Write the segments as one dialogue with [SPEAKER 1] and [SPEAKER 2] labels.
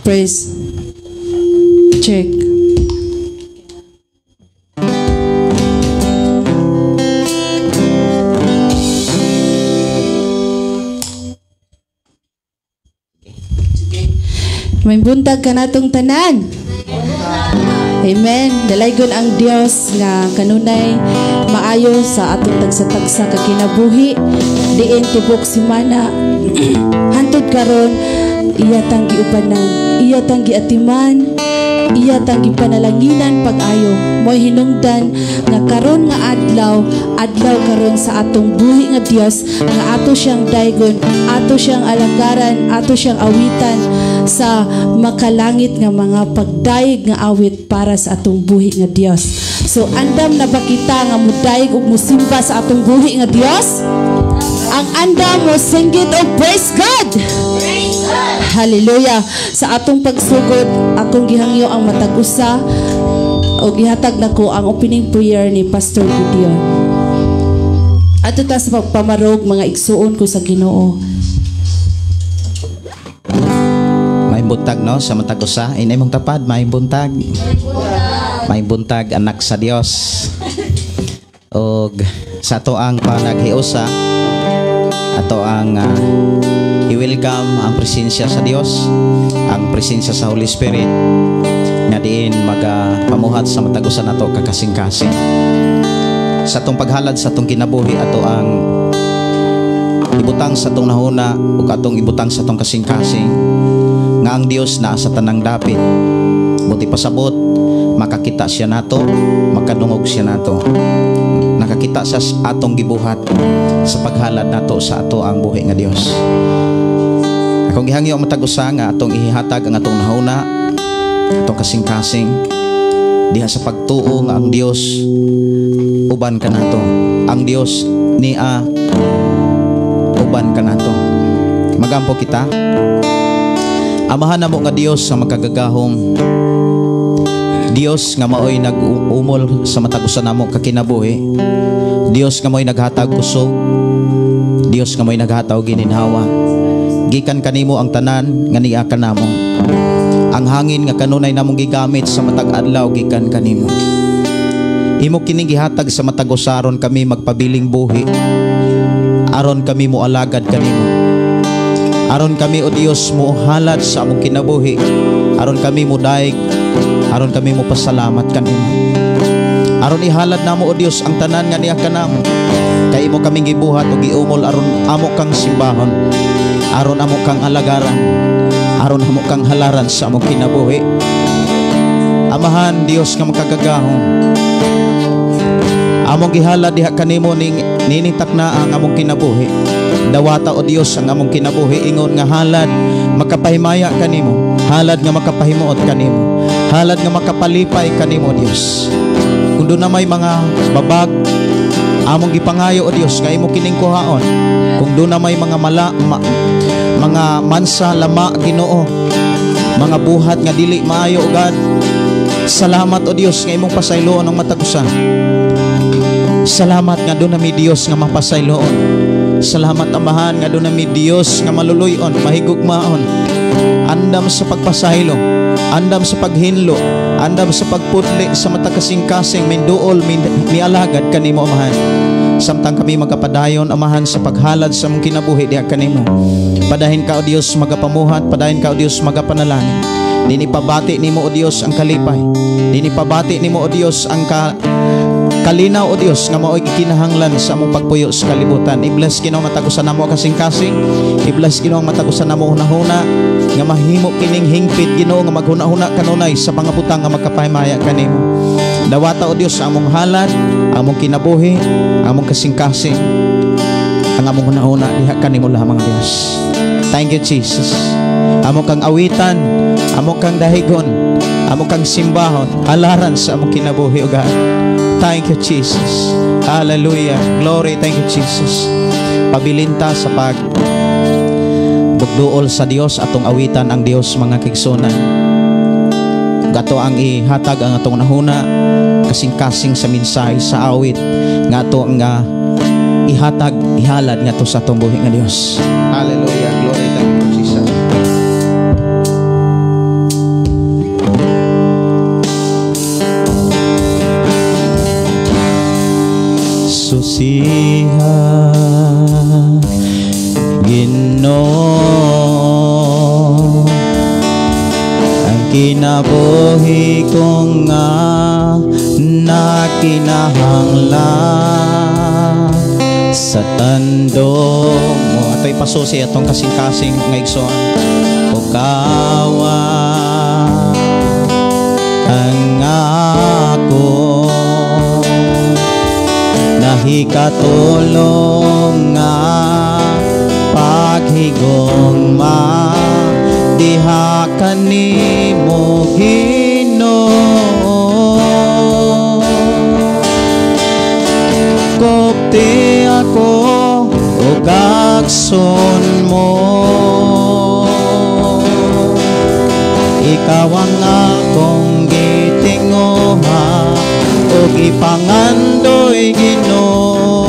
[SPEAKER 1] Praise. Check. May buntag ka natong tanan. Amen. Dalaygon ang Dios nga kanunay maayo sa atong tagsa-tagsa ka kinabuhi diin tibok simana hantod karon iya tang giubanan, iya tang giatiman, iya tang gipanalanginan pag-ayo. Mo'y hinungdan nga karon nga adlaw, adlaw karon sa atong buhi nga Dios nga ato siyang daygon, ato siyang alagaran, ato siyang awitan sa makalangit nga mga pagdayeg nga awit para sa atong buhi nga Dios. So andam na ba kita nga mudayeg ug musimba sa atong buhi nga Dios? Ang andam mo singgit og praise God. Praise God. Hallelujah. Sa atong pagsugod, akong gihangyo ang matag usa o gihatag nako ang opening prayer ni Pastor Gideon. Ato ta sa pagpamarog, mga igsuon ko sa Ginoo.
[SPEAKER 2] May buntag, no, sa matag usa. Inay mong tapad, may buntag. May buntag, anak sa Dios. Og sa ato ang panaghiusa, ato ang i-welcome ang presensya sa Dios, ang presensya sa Holy Spirit nga diin magapamuhat sa matag usa nato kakasing-kasing. Sa atong paghalad sa atong kinabuhi, ato ang ibutang sa atong nahuna ug atong ibutang sa atong kasing-kasing nga ang Dios naa sa tanang dapit. Buti pasabot, makakita siya nato, makadungog siya nato. Nakakita sa atong gibuhat sa paghalad nato sa ato ang buhi nga Dios. Akong gihangyo ang matag usa nga atong ihihatag ang atong nahuna, atong kasing-kasing diha sa pagtuo nga ang Dios uban kanato. Ang Dios niya uban kanato. Magampo kita. Amahan namo nga Dios sa makagagahom, Dios nga maoy nag-umol sa matag usa namo kakinabuhi, Dios nga maoy naghatag kusog, Dios nga maoy naghatag gininhawa. Gikan kanimo ang tanan nga niya kanamo. Ang hangin nga kanunay namong gigamit sa matag adlaw gikan kanimo. Imo kining gihatag sa matag usa aron kami magpabiling buhi, aron kami moalagad kanimo, aron kami o Dios mohalad sa among kinabuhi, aron kami modaig, aron kami mopasalamat kanimo. Aron ihalad namo o Dios ang tanan nga niya kanamo. Kay imo kaming gibuhat ug giumol aron amo kang simbahon, aron amo kang alagaran, aron amo kang halaran sa among kinabuhi. Amahan Dios nga makagagahom, among gihalad diha kanimo ning nining takna ang among kinabuhi. Dawata o Dios ang among kinabuhi ingon nga halad makapahimaya kanimo, halad nga makapahimuot kanimo, halad nga makapalipay kanimo Dios. Kung doon na may mga babag among gipangayo o Dios nga imo kining kuhaon. Kung doon na may mga mga mansa lama Ginoo, mga buhat nga dili maayo o God, salamat o Dios nga imong pasayloon ang matag usa. Salamat nga doon na may Dios nga mapasayloon. Salamat Amahan nga doon na may Dios nga maluluyon, mahigugmaon. Andam sa pagpasaylo, andam sa paghinlo, andam sa pagputli sa matag kasing-kasing, minduol, mialagad kanimo Amahan. Samtang kami magapadayon Amahan sa paghalad sa among kinabuhi diha kanimo. Padahin ka o Dios magapamuhat, padahin ka o Dios magapanalangin. Dini pabati nimo o Dios ang kalipay. Dini pabati nimo o Dios ang kalinaw o Dios nga maoy gikinahanglan sa among pagpuyo sa kalibutan. I-bless Ginoo matag usa namo kasing-kasing. I-bless Ginoo matag usa namo hunahuna nga mahimo kining hingpit Ginoo nga maghuna-huna kanunay sa mga butang nga makapahimaya kanimo. Dawata o Dios ang among halad, ang among kinabuhi, ang among kasing-kasing, ang among hunahuna diha kanimo lamang Dios. Thank you Jesus. Amo kang awitan, amo kang dahigon, amo kang simbahon, halaran sa among kinabuhi o God. Thank you Jesus. Hallelujah. Glory. Thank you Jesus. Pabilinta sa pag bugduol sa Dios, atong awitan ang Dios mga kigsunan. Gato ang ihatag ang atong nahuna kasing-kasing sa mensahe sa awit nga ato ang ihatag ihalad ngadto sa atong buhi nga Dios. Hallelujah. Glory. Thank you Jesus. Susiha, Ginoo, ang kinabuhi ko nga nakinahanglan sa tandog mo. Ato'y pasusi atong kasing-kasing nga igsoon. Pukawa ang ako nahikatulong nga paghigugma diha kanimo, Ginoo. Gupti ako ug agson mo. Ikaw ang akong gitinguha ug ipangandoy, Ginoo,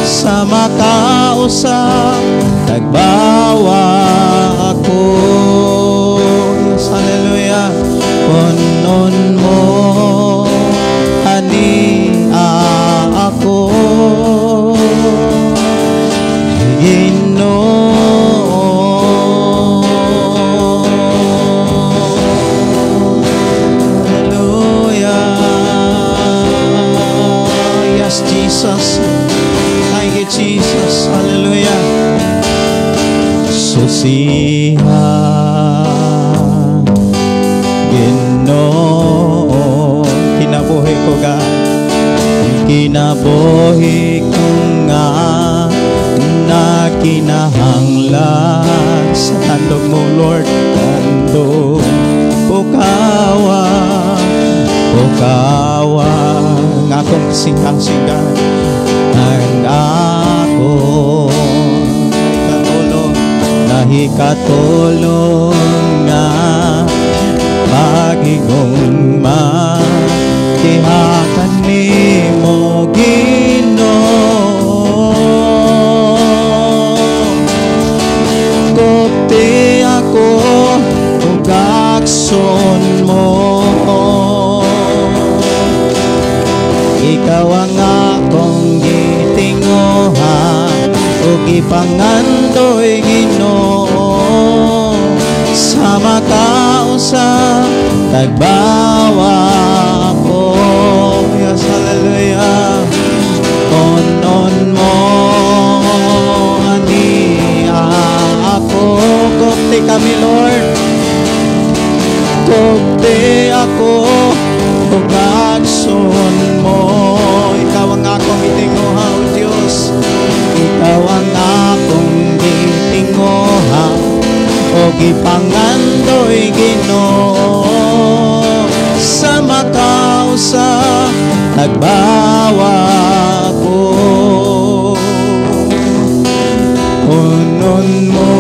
[SPEAKER 2] sa makausa tagbawa ako. Yes, hallelujah. Punon mo ani ako, Ginoo. Hallelujah. Yes, Jesus. Thank you, Jesus. Hallelujah. Susiha, Ginoo, kinabuhi ko, God. Kinabuhi ko nga nakinahanglan sa tandog mo, Lord. Tandog, pukawa, pukawa ang akong kasing-kasing, God. Ang ako nahikatulong, nahikatulong nga paghigugma diha kanimo, Ginoo. Gupti ako ug agson mo. Ikaw ang akong gitinguha ug ipangandoy, Ginoo, sa makausa tagbawa ako. Yes, hallelujah. Punon mo ani ako. Gupti kami, Lord. Gupti ako ug agson mo. Ikaw ang akong gitinguha, O Diyos. Ikaw ang akong gitinguha ug ipangandoy, Ginoo, sa makausa tagbawa ko. Punon mo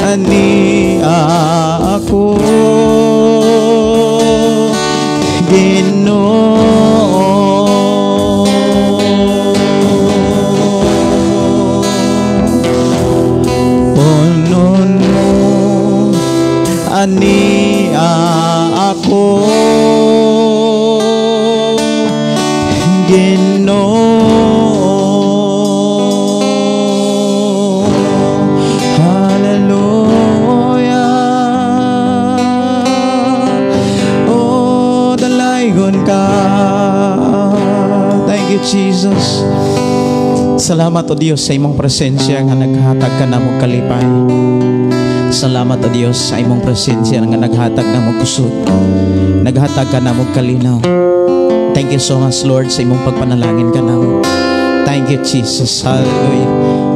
[SPEAKER 2] ani ako, Ginoo. Punon mo ani ako, Ginoo. Hallelujah. Oh, dalaygon ka. Thank you, Jesus. Salamat, O Dios, sa imong presensya nga naghatag ka namo kalipay. Salamat, O Dios, sa imong presensya nga naghatag namo kusog. Naghatag ka namo kalinaw. Thank you so much, Lord, sa imong pagpanalangin ka namo. Thank you, Jesus. Hallelujah.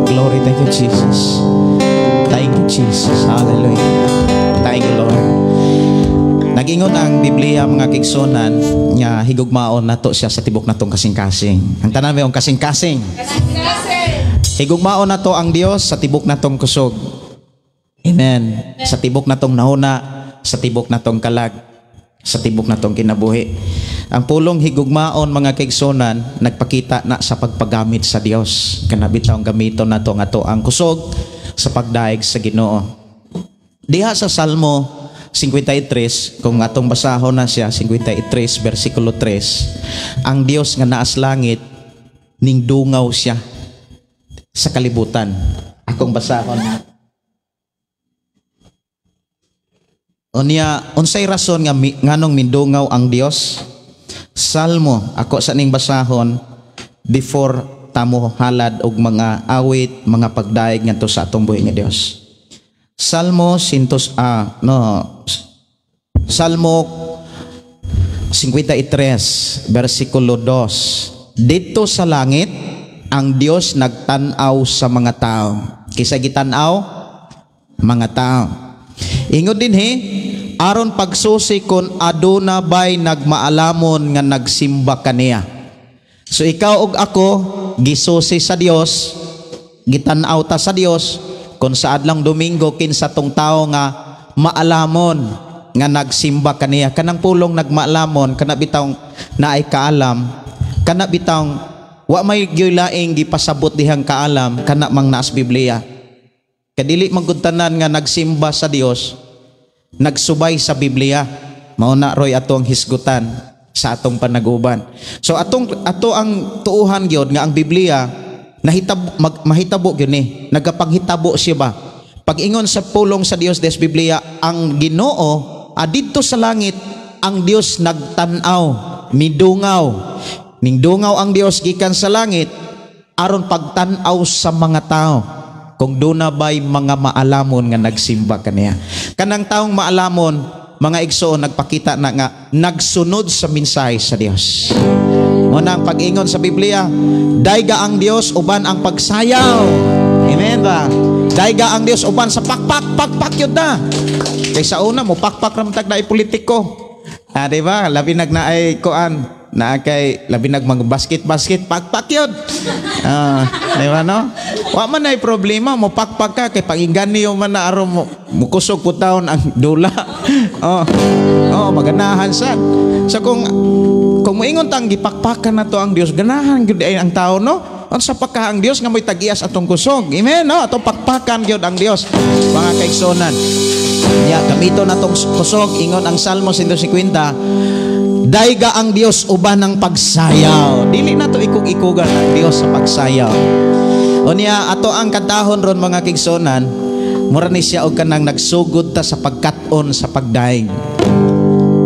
[SPEAKER 2] Glory, thank you, Jesus. Thank you, Jesus. Hallelujah. Thank you, Lord. Nagingon ang Biblia, mga kigsunan, nga higugmaon nato siya sa tibok natong kasing-kasing. Ang tanan may kasing-kasing. Higugmaon nato ang Dios sa tibok natong kusog. Amen. Sa tibok natong nahuna, sa tibok natong kalag, sa tibok natong kinabuhi. Ang pulong higugmaon, mga kaigsunan, nagpakita na sa pagpagamit sa Dios. Kana bitaw gamiton nato nga to ang kusog sa pagdaig sa Ginoo. Diha sa Salmo 53, kung atong basahon na siya, 53 versikulo 3, ang Dios nga naas langit ningdungaw siya sa kalibutan. Akong basahon. Unya, unsay rason nga nganong mindungaw ang Dios? Salmo, ako sa ning basahon before tamo halad og mga awit, mga pagdaig ngadto sa atong buhi nga Dios. Salmo Salmo 53 versikulo 2. Dito sa langit ang Dios nagtan-aw sa mga tao. Kisa gitan-aw mga tao. Ingon dinhi, aron pagsusi kon aduna bay nagmaalamon nga nagsimba kaniya. So ikaw ug ako gisusi sa Dios, gitan-aw ta sa Dios kon sa adlong Domingo kinsa tong tawo nga maalamon nga nagsimba kaniya. Kanang pulong nagmaalamon, kana bitawng naay kaalam, kana bitawng wa may gyoy laing gipasabot dihang kaalam, kana mang naas Biblia. Kadili man gud tanan nga nagsimba sa Dios nagsubay sa Biblia. Mao na roy ato ang hisgutan sa atong panaguban. So atong ato ang tuuhan gyud nga ang Biblia nahitabo, mahitabo gyud ni, nagapanghitabo siya ba. Pag-ingon sa pulong sa Dios des Biblia, ang Ginoo adidto sa langit ang Dios nagtan-aw, midungaw. Ningdungaw ang Dios gikan sa langit aron pagtan-aw sa mga tao kung duna bay mga maalamon nga nagsimba kaniya. Kanang taong maalamon, mga igsoon, nagpakita na nga nagsunod sa mensahe sa Dios. Mo na ang pag-ingon sa Biblia, dayga ang Dios uban ang pagsayaw. Amen ba? Dayga ang Dios uban sa pakpak, pakpak yun na. Kaysa una mo pakpak ra man tag naay politiko. Ah, di ba? Labi nag naay kuan, naa kay labi nag mga basket-basket, pakpak yun. Ah, di ba no? Wa man ay problema mo pakpak ka kay pag-inggan niyo man na aron mo mukusog po taon ang dula. Oh. Oh, maganahan sad. So kung moingon tang gipakpakan na to ang Dios, ganahan gyud ay ang tao no. Unsa pa ka ang Dios nga mo'y tag-ias atong kusog. Amen no? Atong pakpakan gyud ang Dios, mga kaigsonan. Ya, gamito na tong kusog, ingon ang Salmo 150, dayga ang Dios uban ang pagsayaw. Dili na to ikug-ikugan ang Dios sa pagsayaw. Unya ato ang kantahon ron mga kaigsonan, mura ni siya og kanang nagsugod ta sa pagkat-on sa pagdaig.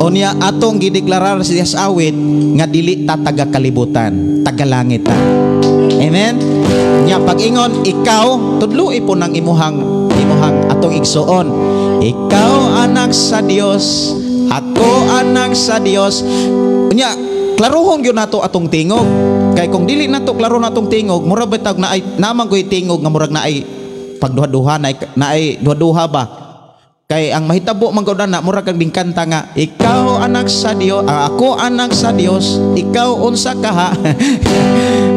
[SPEAKER 2] Unya atong gideklarar siya sa awit nga dili ta taga kalibutan, taga langit ta. Amen. Nya pag-ingon ikaw, tudloi po ng imuhang atong igsoon. Ikaw anak sa Dios, ako anak sa Dios. Unya klarohon gyud nato atong tingog. Kay kung dili nato klaro natong tingog, murag bitag naay namang koy tingog nga murag naay pagduha-duha, naay duha-duha ba. Kay ang mahitabo man gud na murag kang bingkanta nga ikaw anak sa Dios, ako anak sa Dios, ikaw unsa ka ha.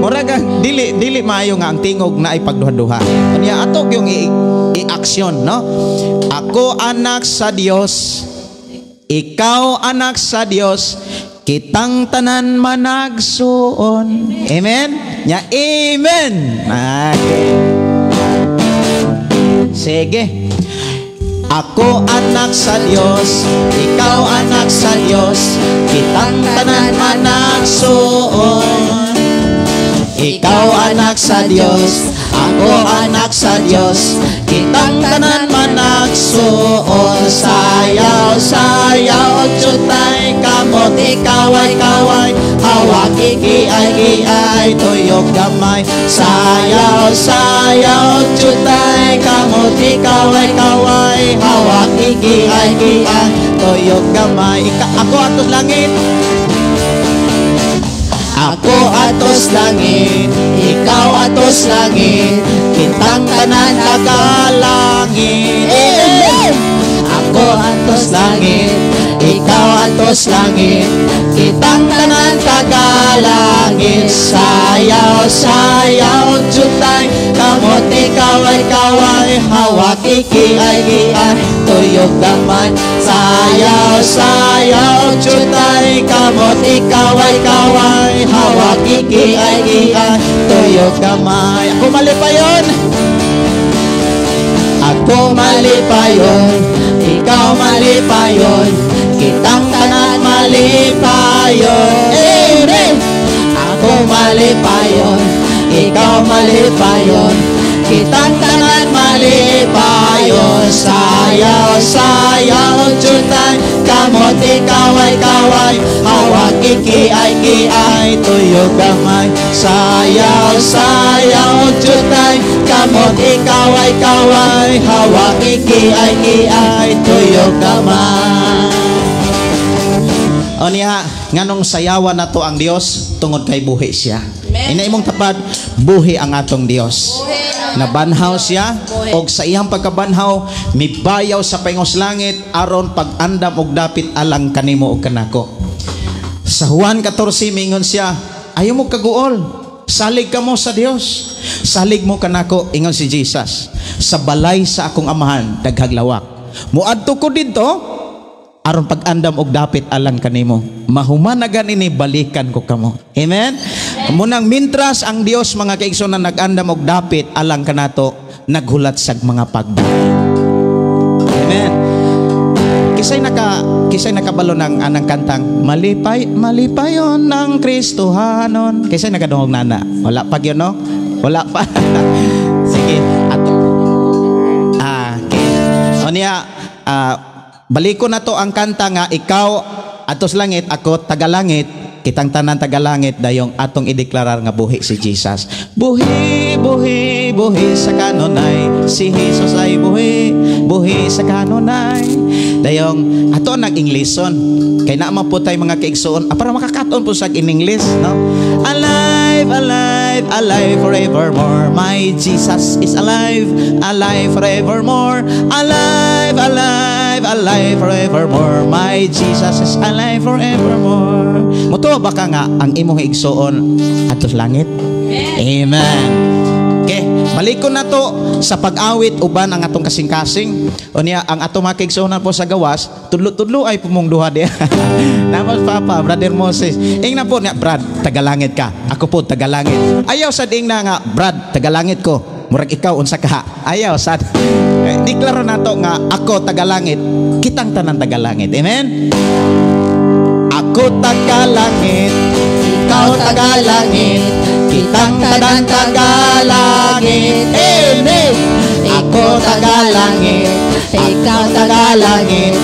[SPEAKER 2] Murag kang dili maayo nga ang tingog naay pagduha-duha. Unya ato gyung i-action no. Ako anak sa Dios, ikaw anak sa Dios, kitang tanan managsuon. Amen? Nya amen. Okay. Sige. Ako anak sa Dios, ikaw anak sa Dios, kitang tanan managsuon. Ikaw anak sa Dios, ako anak sa Dios, kitang tanan managsuon. Sayaw, sayaw, tsutay kamot, kaway, kaway, hawak, igiay, giay, tuyok gamay. Sayaw, sayaw, tsutay kamot, kaway, kaway, hawak, igiay, giay, tuyok gamay. Ako atos langit. Ako atos langit, ikaw atos langit, kitang tanan tagalangit. Ako atos langit, ikaw atos langit, kitang tanan tagalangit. Sayaw, sayaw, tsutay kamote, kaway, kaway, hawak, ikiay, giay, tuyok gamay. Sayaw, sayaw, tsutay kamote, kaway, kaway, hawak, ikiay, giay, tuyok gamay. Ako malipayon, ako malipayon, ikaw Ikaw malipayon, kitang tanan malipayon. Amen. Ako malipayon, ikaw malipayon, kitang tanan malipayon. Sayaw, sayaw, jutay, kamot kaway, kaway, hawak iki ay ki ay, tuyo gamay. Sayaw, sayaw, jutay, kamot kaway, kaway, hawak iki ay ki ay, tuyo gamay. O niya, nganong sayawan nato ang Dios? Tungod kay buhi siya. Ina imong tapad, buhi ang atong Dios. Nabanhaw siya og sa iyang pagkabanhaw mibayaw sa paingos langit aron pag-andam og dapit alang kanimo og kanako. Sa Juan 14 mingon siya, "Ayaw mo kaguol. Salig kamo sa Dios. Salig mo kanako," ingon si Jesus. "Sa balay sa akong amahan daghag lawak. Muadto ko didto aron pag-andam og dapit alang kanimo. Mahumanagan ini, balikan ko kamo." Amen. Munang mintras ang Dios, mga kaigsoon, na nag-andam og dapit alang kanato, naghulat sag mga pagdapit. Amen. Kisay nakabalo ng anang kantang Malipay Malipayon ng Kristohanon? Kisay nakadungog nana? Wala pa gyud, no? Wala pa. Sige. Ato. Ah, okay. O niya, baliko na to ang kanta nga ikaw atos langit, ako tagalangit, kitang tanan tagalangit, dayong atong ideklarar nga buhi si Jesus. Buhi, buhi, buhi sa kanunay. Si Jesus ay buhi, buhi sa kanunay. Dayong ato nag Englishon. Kay naa man po tay mga kaigsoon, para makakaton po sa in English, no? Alive, alive, alive forevermore. My Jesus is alive, alive forevermore. Alive, alive, alive forevermore. My Jesus is alive forevermore. Mutuo ba ka nga ang imong igsoon adto sa langit? Amen. Okay, balik ko na to sa pag-awit uban ang atong kasing-kasing. O niya, ang atong mga kaigsuonan po sa gawas, tudlo-tudlo ay pumong duha diya. Namos papa, Brother Moses. Ing na po niya, "Brad, tagalangit ka. Ako po, tagalangit." Ayaw sa ding na nga, "Brad, tagalangit ko. Murag ikaw, unsa ka." Ayaw sad. Eh, deklara nato nga ako tagalangit, kitang tanan tagalangit. Amen? Ako tagalangit, ikaw tagalangit, kitang tanan tagalangit. Amen. Ako tagalangit, ikaw tagalangit,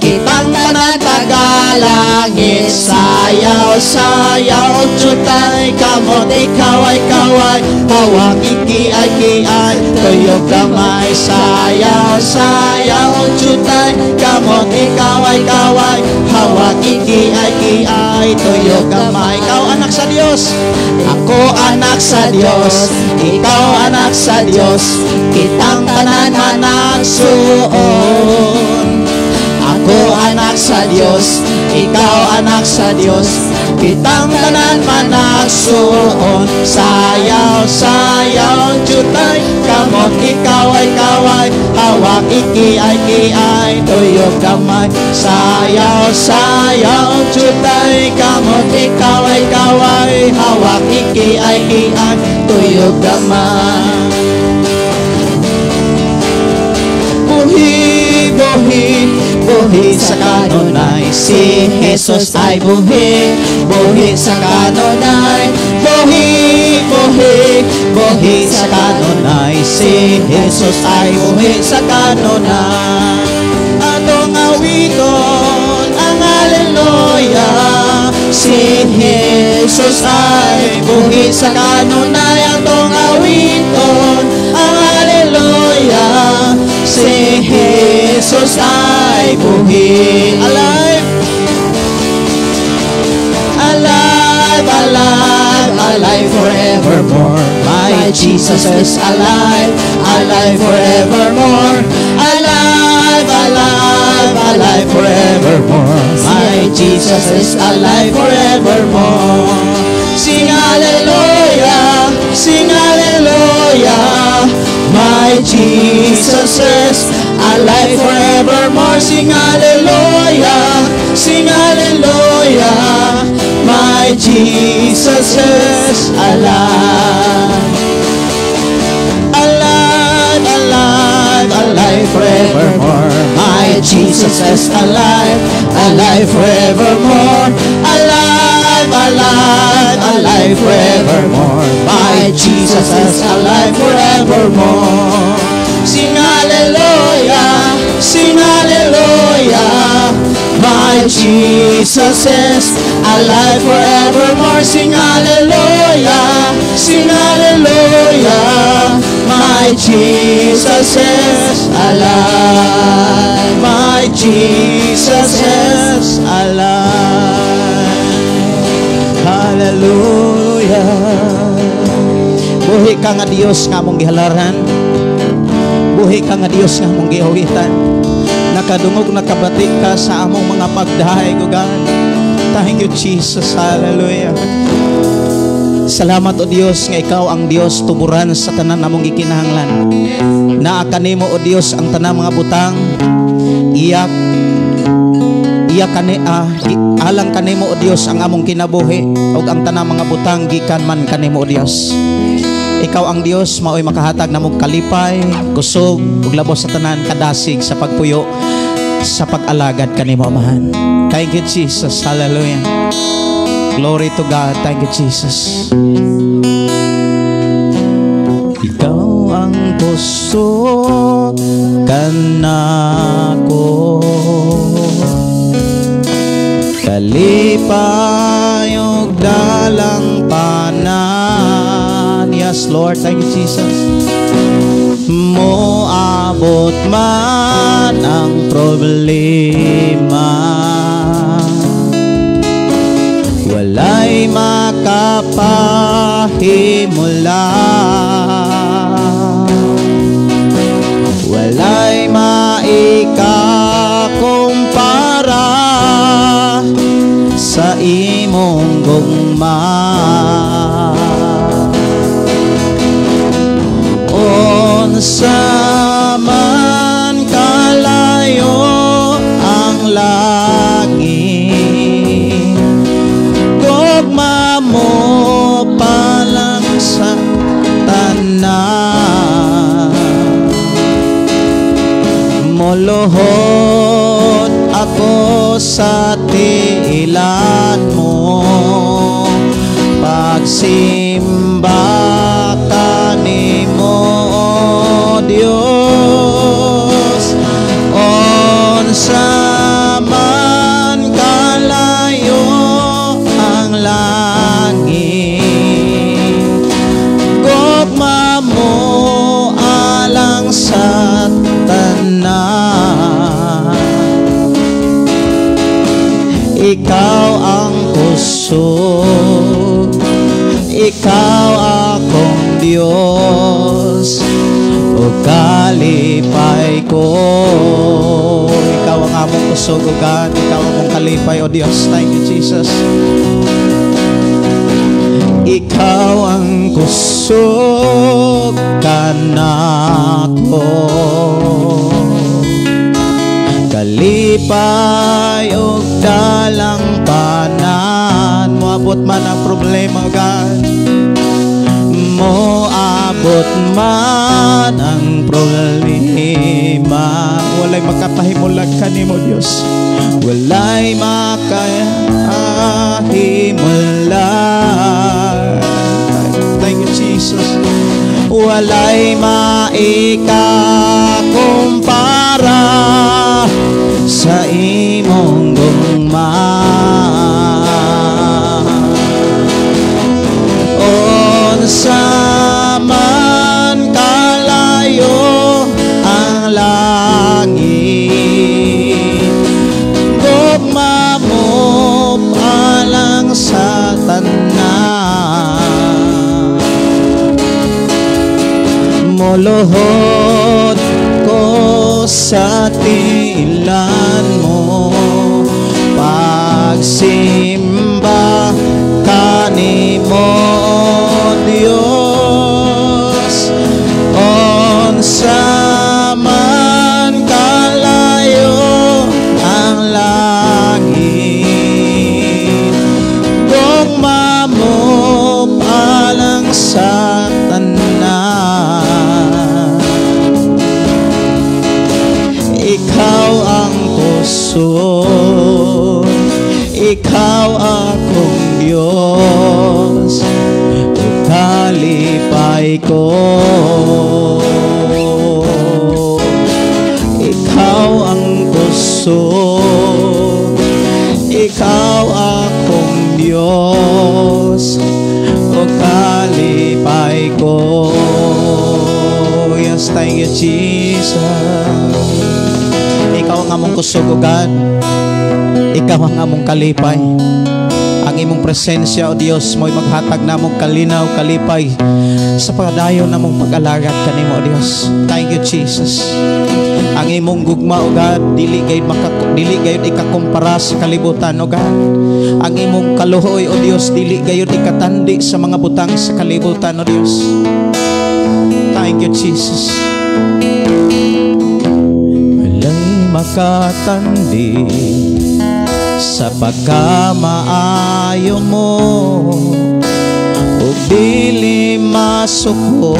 [SPEAKER 2] kitang tanan tagalangit. Sayaw, sayaw, jutay, kamot, kaway, kaway, hawak, iki, ay, ki, ay, tuyo gamay. Sayaw, sayaw, jutay, kamot, kaway, kaway, hawak, iki, ay, ki, ay, tuyo gamay. Ikaw anak sa Dios, ako anak sa Dios, ikaw anak sa Dios, kitang tanan anak suon. Ako anak sa Dios, ikaw anak sa Dios, kitang tanan managsuon. Sayaw, sayaw, jutay, kamot, kaway, kaway, hawak, iki, ay, ki, ay, tuyo gamay. Sayaw, sayaw, jutay, kamot, kaway, kaway, hawak, iki, ay, ki, ay, tuyo gamay. Buhi, buhi, buhi sa kanunay. Si Jesus ay buhi, buhi sa kanunay. Buhi, buhi, buhi sa kanunay. Si Jesus ay buhi sa kanunay. Atong awiton ang hallelujah. Si Jesus ay buhi sa kanunay. Atong awiton ang hallelujah. Si Jesus ay buhi. Alive! Alive, alive, alive forevermore. My Jesus is alive, alive forevermore. Alive, alive, alive forevermore. My Jesus is alive forevermore. Sing hallelujah, sing hallelujah. My Jesus is alive forevermore. Sing hallelujah, sing hallelujah. My Jesus is alive. Alive, alive, alive forevermore. My Jesus Jesus is alive, alive forevermore. Alive, alive, alive forevermore. My Jesus is alive forevermore. Sing hallelujah, sing hallelujah. My Jesus is alive forevermore. Sing hallelujah, sing hallelujah. My Jesus is alive. My Jesus is alive. Hallelujah. Buhi ka nga Dios nga among gihalaran. Buhi ka nga Dios nga among giawitan. Nakadungog, nakabati ka sa among mga pagdahig, O God. Thank you, Jesus. Hallelujah. Salamat, O Dios, nga ikaw ang Dios tuburan sa tanan namong gikinahanglan. Naa kanimo, O Dios, ang tanang mga butang. Iyak iya kani alang kanimo, O Dios, ang among kinabuhi ug ang tanang mga butang gikan man kanimo, O Dios. Ikaw ang Dios maoy makahatag namong kalipay, kusog ug labos sa tanan kadasig sa pagpuyo sa pag-alagad kanimo, Amahan. Thank you, Jesus. Hallelujah. Glory to God. Thank you, Jesus. Ikaw ang kusog kanako, kalipay ug dalang panan. Yes, Lord. Thank you, Jesus. Moabot man ang problema, walay makapahimula, walay maikakumpara sa imong gugma. Unsa man kalayo ang langit, gugma mo pa lang sa tanan. Moluhod ako sa tiilan mo, pagsimba kanimo, O Dios. Unsa man kalayo ang langit, gugma mo alang sa tanan. Ikaw ang kusog, ikaw akong Diyos, o kalipay ko. Ikaw ang among kusog, O God. Ikaw ang among kalipay, O Diyos. Thank you, Jesus. Ikaw ang kusog kanako, kalipay ug dalang panan. Moabot man ang problema, God, moabot man ang problema, walay makapahimulag kanimo, Diyos. Walay makahimulag. Thank you, Jesus. Walay maikakumpara sa imong gugma. Unsa man kalayo ang langit, gugma mo alang sa tanan. Moluhod ko sa tiilan mo, pagsimba kanimo, Diyos. Unsa man kalayo ang langit, gugma mo alang sa tanan. Ikaw Ikaw akong Diyos, kalipay ko. Ikaw ang kusog, Ikaw akong Diyos, o kalipay ko. Yes, thank you, Jesus. Ikaw ang among kusog, O God. Ikaw ang among kalipay. Ang imong presensya, O Dios, mo'y maghatag namong kalinaw, kalipay sa pagdayon namong pag-alagad kanimo, O Dios. Thank you, Jesus. Ang imong gugma, O God, dili gayud ikakumpara sa kalibutan, O God. Ang imong kaluhoy, O Dios, dili gayud ikatandi sa mga butang sa kalibutan, O Dios. Thank you, Jesus. Walay makatandi sa pagkamaayo mo ug dili masuko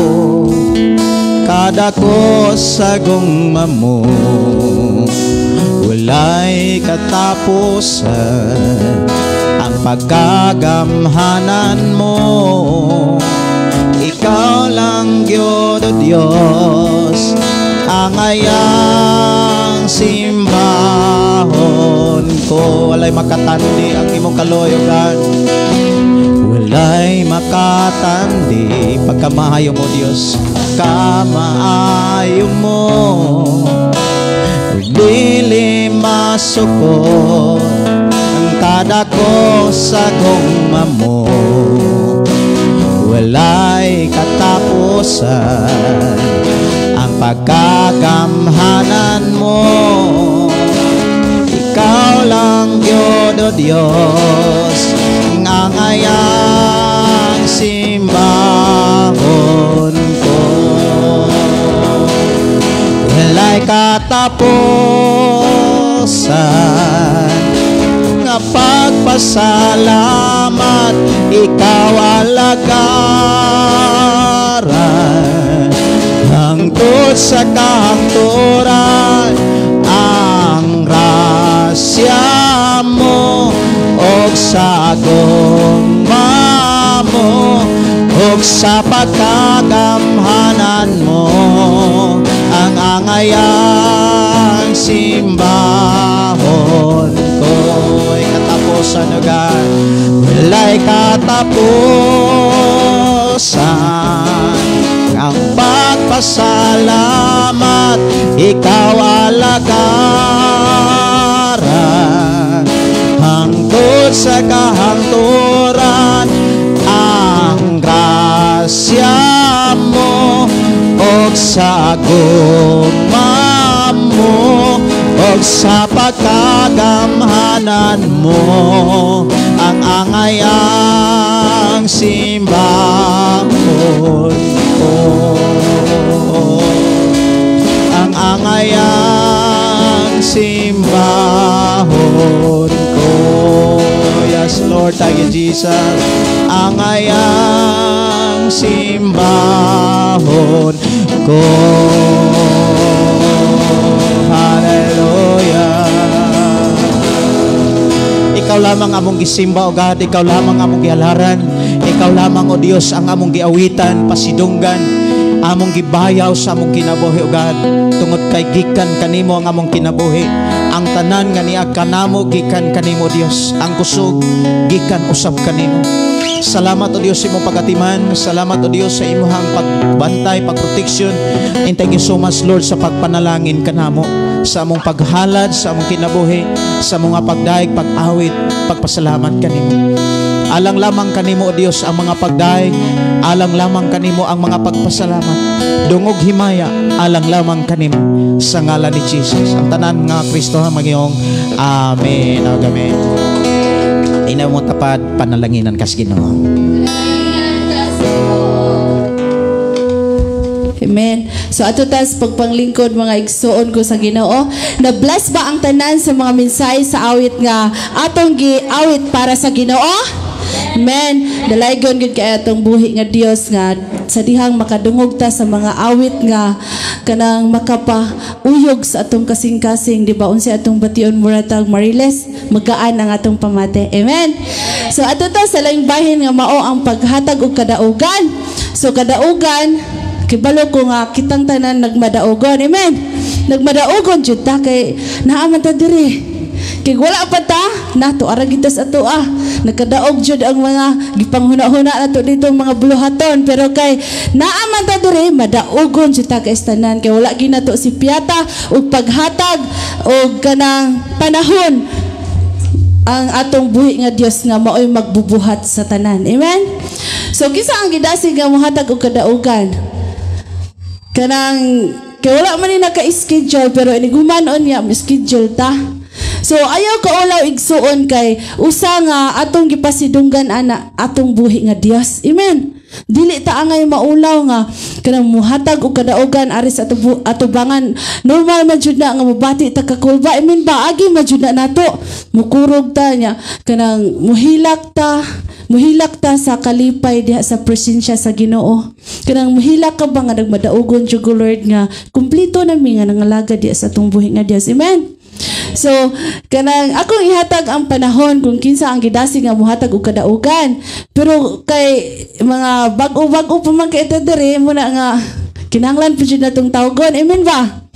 [SPEAKER 2] kadako sa gugma mo. Walay katapusan ang pagkagamhanan mo. Ikaw lang gyud, O Dios, ang ayang simbahon ko. Walay makatandi ang imong kaluoy, O God. Walay makatandi pagkamaayo mo, Dios. Kamaayo mo, dili masukot ang kadako sa gugma mo. Walay katapusan ang pagkagamhanan mo. Ikaw lang gyud, O Dios, ang ayang simbahon ko. Walay katapusan nga pagpasalamat, Ikaw alagaran hangtod sa kahangturan. Ang grasya mo og sa gugma mo og sa pagkagamhanan mo ang angayang simbahon ko. Ay katapusan, O God. Walay katapusan ang pagpasalamat. Ikaw alagaran hangtod sa kahangturan. Ang grasya mo og sa gugma mo og sa pagkagamhanan mo ang angayang simbahon ko. Ang angayang simbahon ko. Yes, Lord, thank you, Jesus. Angayang simbahon ko. Hallelujah. Ikaw lamang among gisimba, O God. Ikaw lamang among gihalaran. Ikaw lamang, O Dios, ang among giawitan, pasidunggan, among gibayaw sa among kinabuhi, O God. Tungod kay gikan kanimo ang among kinabuhi. Ang tanan nga niya kanamo gikan kanimo, Dios. Ang kusog gikan usab kanimo. Salamat, O Dios, sa imong pagatiman. Salamat, O Dios, sa imong pagbantay, pagproteksyon. And thank you so much, Lord, sa pagpanalangin kanamo, sa among paghalad, sa among kinabuhi, sa mga pagdaig, pag-awit, pagpasalamat kanimo. Alang lamang kanimo, O Dios, ang mga pagdaig, alang lamang kanimo ang mga pagpasalamat. Dungog himaya, alang lamang kanimo sa ngalan ni Jesus. Ang tanan nga Kristo magyong Amen. Amen. Ina mo tapad, panalanginan kas Ginoo.
[SPEAKER 1] Amen. So ato tas pagpanglingkod, mga igsuon ko sa Ginoo. Na bless ba ang tanan sa mga mensahe sa awit nga atong giawit para sa Ginoo? Amen. Dalaygon gid kay atong buhi nga Dios nga sa dihang makadungog ta sa mga awit nga kanang makapauyog sa atong kasing-kasing, di ba? Unsa atong bation, mura tag Mariles, magaan ang atong pamati. Amen. So ato ta sa laing bahin nga mao ang paghatag og kadaugan. So kadaugan, kibalo ko nga kitang tanan nagmadaugon. Amen. Nagmadaugon jud ta kay naa man ta diri. Kay wala pa ta, nato ara kita sa ato ah. Nagkadaog jud ang mga gipanghuna-huna nato dito mga buluhaton, pero kay naa man ta diri, madaugon jud ta kay tanan kay wala ginato si piata og paghatag og kanang panahon ang atong buhi nga Dios nga maoy magbubuhat sa tanan. Amen. So kinsa ang gidasig nga mohatag og kadaugan? Kanang kay wala man ni naka-schedule, pero iniguman niya schedule ta. So ayaw ka ulaw igsuon kay usa nga atong gipasidunggan ana atong buhi nga Dios. Amen. Dili ta angay maulaw nga kanang muhatag og kadaugan ari sa atubangan. Normal man jud na nga mobati ta kakulba. Amen ba? Agi man jud na nato. Mukurog ta nya kanang muhilak ta. Muhilak ta sa kalipay diha sa presensya sa Ginoo. Kanang muhilak ka ba nga nagmadaugon jud ko, Lord, nga kumpleto na mi nga nangalaga diha sa atong buhi nga Dios. Amen. So kanang akong ihatag ang panahon kung kinsa ang gidasig nga muhatag og kadaugan. Pero kay mga bag-o-bag-o pa man kay ito diri muna nga kinahanglan pud jud natong tawgon. Amen ba?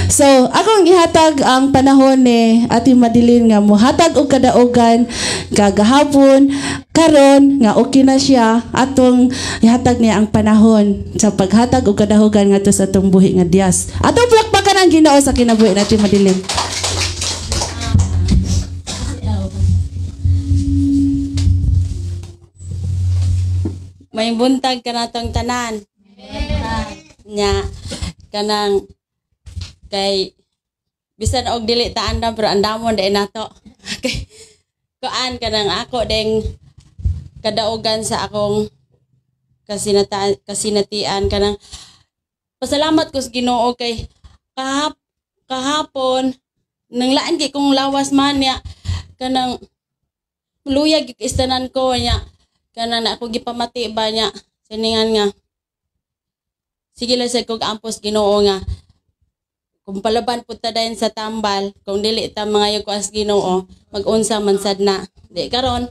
[SPEAKER 1] So akong ihatag ang panahon ni Ate Madeline nga muhatag og kadaugan kagahapon karon nga okay na siya, atong ihatag niya ang panahon sa paghatag og kadaugan ngadto sa atong buhi nga Dios. Atong palakpakan ang Ginoo sa kinabuhi ni Ate Madeline.
[SPEAKER 3] May buntag ka natong tanan. Nya kanang kay bisan og dili ta andam pero andamon dai nato. Kay kuan kanang ako deng kadaugan sa akong kasinatian kanang pasalamat ko sa Ginoo kay kahapon nang laan kay kong lawas man niya kanang luyag istanan ko niya kanang na ako gipamati ba niya siningan nga sige lang sa kog ampos Ginoo nga kung palaban pud ta dayon sa tambal kung dili ta mangayo ko as Ginoo magunsa man sad na di karon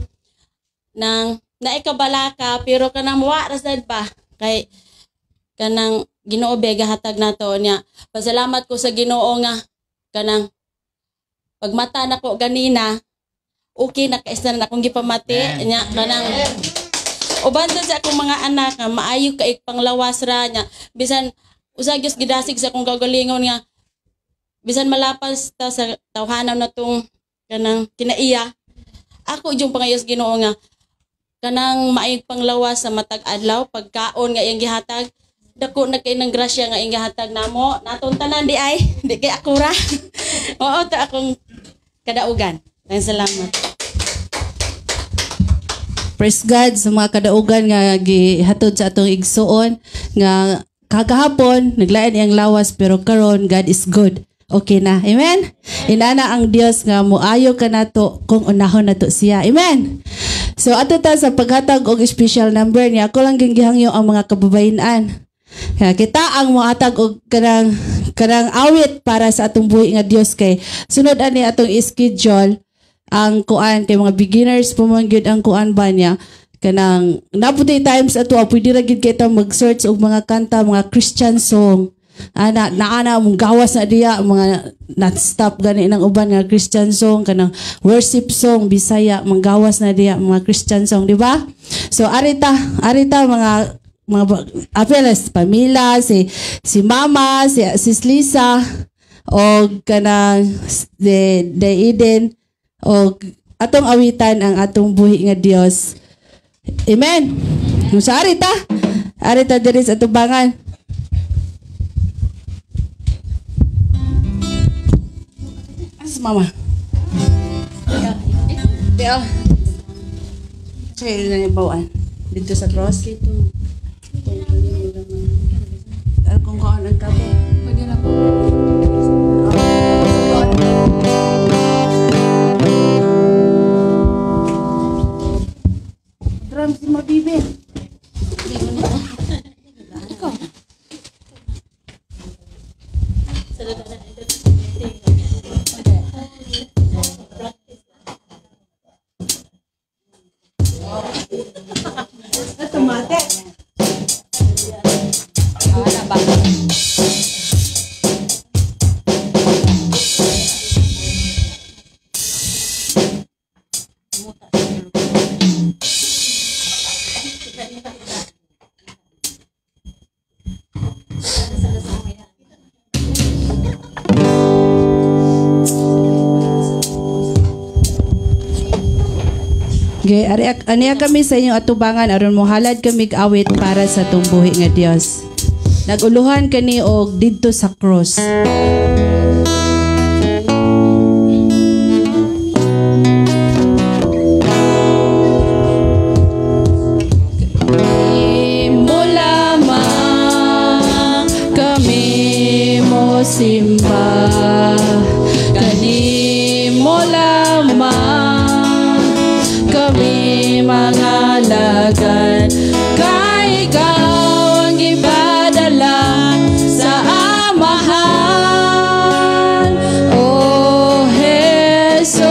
[SPEAKER 3] nang naikabalaka pero kanang wa ra sad ba kay kanang Ginoo bega hatag nato niya pasalamat ko sa Ginoo nga kanang pagmata nako ganina okay na kaisna na akong gipamati nya kanang uban sa akong mga anak nga maayo kay panglawas ra nya bisan usa gyud gidasig sa akong kaugalingon nga bisan malapas ta sa tawhanan na tong kanang kinaiya ako yung pangayos Ginoo nga kanang maayong panglawas sa matag adlaw pagkaon nga iyang gihatag dako na kay ng grasya nga iyang gihatag namo natong tanan di ay di kay ako ra. Oo ta akong kadaugan. Salamat.
[SPEAKER 1] Praise God sa mga kadaugan nga gihatod sa atong igsuon nga kagahapon naglain iyang lawas pero karon God is good. Okay na. Amen. Inana ang Dios nga moayo kanato kung unahon nato siya. Amen. So ato ta sa paghatag og special number niya ako lang gihangyo ang mga kababayen-an. Kita ang mohatag og kanang awit para sa atong buhi nga Dios kay sunod ani atong schedule ang kuan kay mga beginners po man gyud ang kuan ba niya kanang naputi times ato pwede ra gyud kita mag-search og mga kanta mga Christian song ana naana mong gawas na diya mga not stop gani nang uban nga Christian song kanang worship song Bisaya manggawas na diya mga Christian song, di ba? So arita mga apeles Pamela, si Mama, si Sis Lisa o kanang de Eden o atong awitan ang atong buhi nga Dios. Amen. So arita diri sa atubangan. As Mama. Tiyo. Sige na bawaan dito sa cross. Kung kaon ang kapo.
[SPEAKER 4] Pwede na po.
[SPEAKER 1] Nag-drum si Mabibe.
[SPEAKER 3] Ikaw.
[SPEAKER 1] Tumate.
[SPEAKER 3] Ah, ba?
[SPEAKER 1] Okay, ari aniya kami sa inyong atubangan aron mohalad kami awit para sa tumbuhi nga Dios. Naguluhan kani og didto sa cross. Imo lamang kami mo simba, kanimo lamang kami mga lagad, kay ikaw ang gipadala sa Amahan. O Jesus,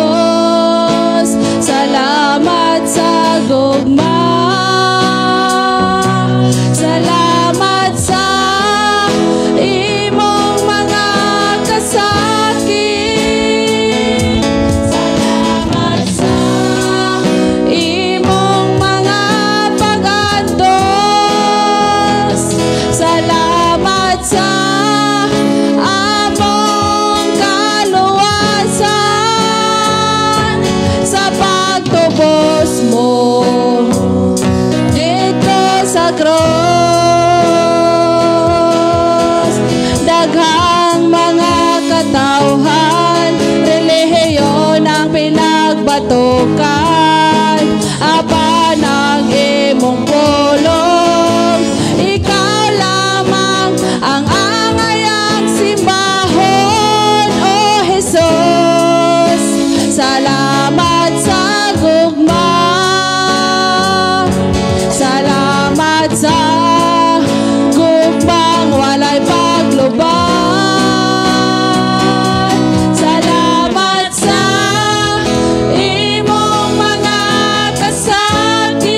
[SPEAKER 1] salamat sa gugma, salamat sa imong mga kasakit, salamat sa imong mga pag-antos, salamat sa among kaluwasan, sa pagtubos mo dito sa cross. Daghang mga katawhan, relihiyon ang pinagbatukan, apan ang imong pulong, ikaw lamang ang angayang simbahon. O Jesus, salamat sa gugma, salamat sa gugmang walay paglubat, salamat sa imong mga kasakit,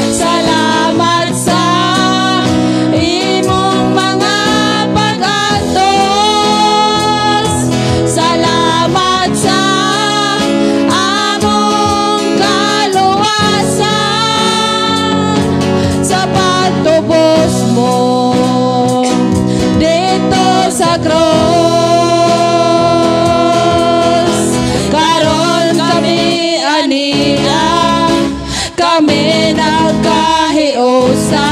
[SPEAKER 1] salamat sa imong mga pag-antos, salamat sa among kaluwasan, sa pagtubos mo dito sa cross. Karon kami ania, kami nagkahiusa,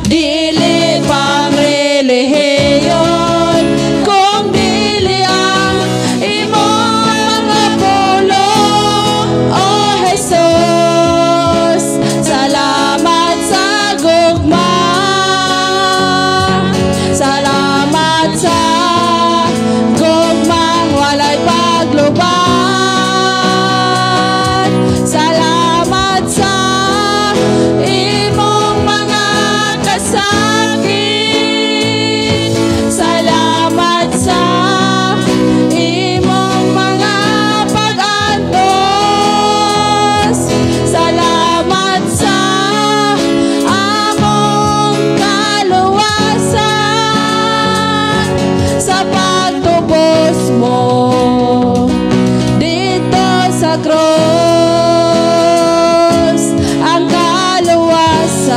[SPEAKER 1] dili pang relihiyon, kung dili ang imong mga pulong. O Jesus, salamat sa gugma, salamat sa gugmang walay paglubat, salamat sa imong mga kasakit, salamat sa imong mga pag-antos, salamat sa among kaluwasan, sa pagtubos mo dito sa cross. Ang kaluwasan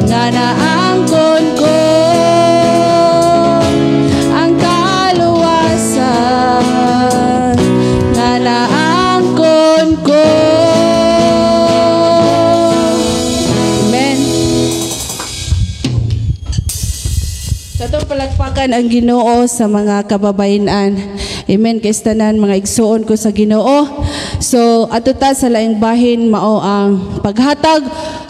[SPEAKER 1] nga naangkon ko, ang kaluwasan nga naangkon ko. Amen. Sa itong palakpakan ang Ginoo sa mga kababayan. Amen. Kaystanan mga igsuon ko sa Ginoo. So ato ta sa laing bahin mao ang paghatag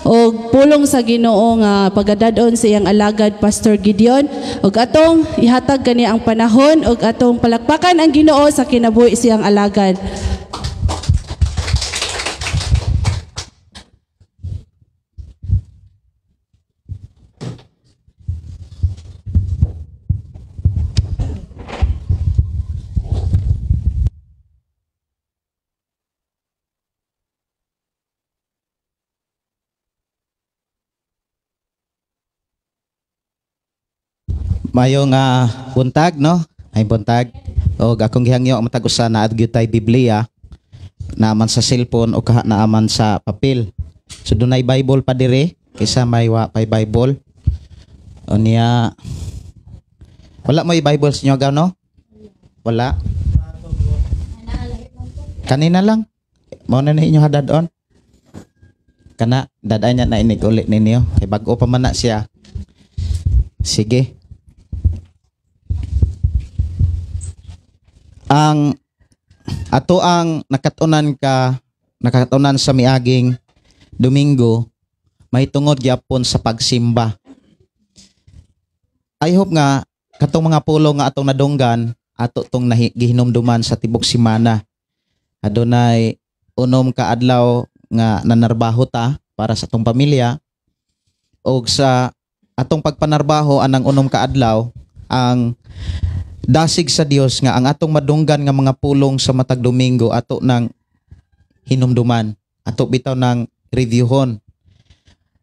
[SPEAKER 1] og pulong sa Ginoo nga pagadad-on sa iyang alagad Pastor Gideon, ug atong ihatag kani ang panahon ug atong palakpakan ang Ginoo sa kinabuhi siyang alagad.
[SPEAKER 2] Maayong buntag, no? Ay buntag. Og akong gihangyo ang matag usa naa gyud tay Biblia, naaman sa cellphone o kaha naaman sa papel. So dunay Bible pa dire kaysa may wa pay Bible. Unya wala mo Bible sa inyo, no? Wala. Kanina lang. Mao na na inyo hadadon. Kana daday niya na inig uli ninyo kay bag-o pa man na siya. Sige. Ang ato ang nakatunan sa miaging Domingo may tungod gyapon sa pagsimba. I hope nga katong mga pulong nga atong nadunggan ato tong gihinumduman sa tibok semana. Adunay 6 ka adlaw nga nanarbaho ta para sa atong pamilya, og sa atong pagpanarbaho anang 6 ka adlaw ang dasig sa Dios nga ang atong madunggan nga mga pulong sa matag Domingo ato nang hinumduman, ato bitaw nang reviewhon.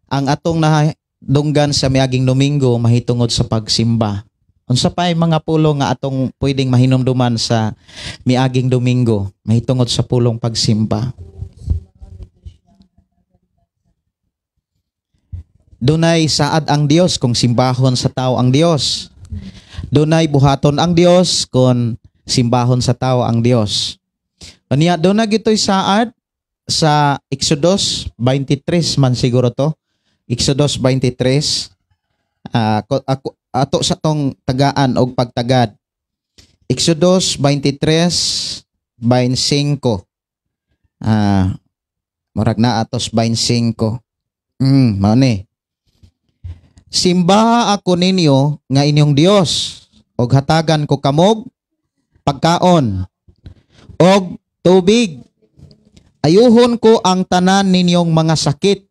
[SPEAKER 2] Ang atong nadunggan sa miaging Domingo mahitungod sa pagsimba. Unsa pay mga pulong nga atong pwedeng mahinumduman sa miaging Domingo mahitungod sa pulong pagsimba? Dunay saad ang Dios kung simbahon sa tao ang Dios. Dunay buhaton ang Dios kung simbahon sa tao ang Dios. Unya dunay gitoy saad sa Exodus 23 man siguro to. Exodus 23, ato sa tong tagaan og pagtagad. Exodus 23:25. Murag na atos 25. Mao ni. Simbaha ako ninyo nga inyong Dios og hatagan ko kamog pagkaon og tubig. Ayuhon ko ang tanan ninyong mga sakit.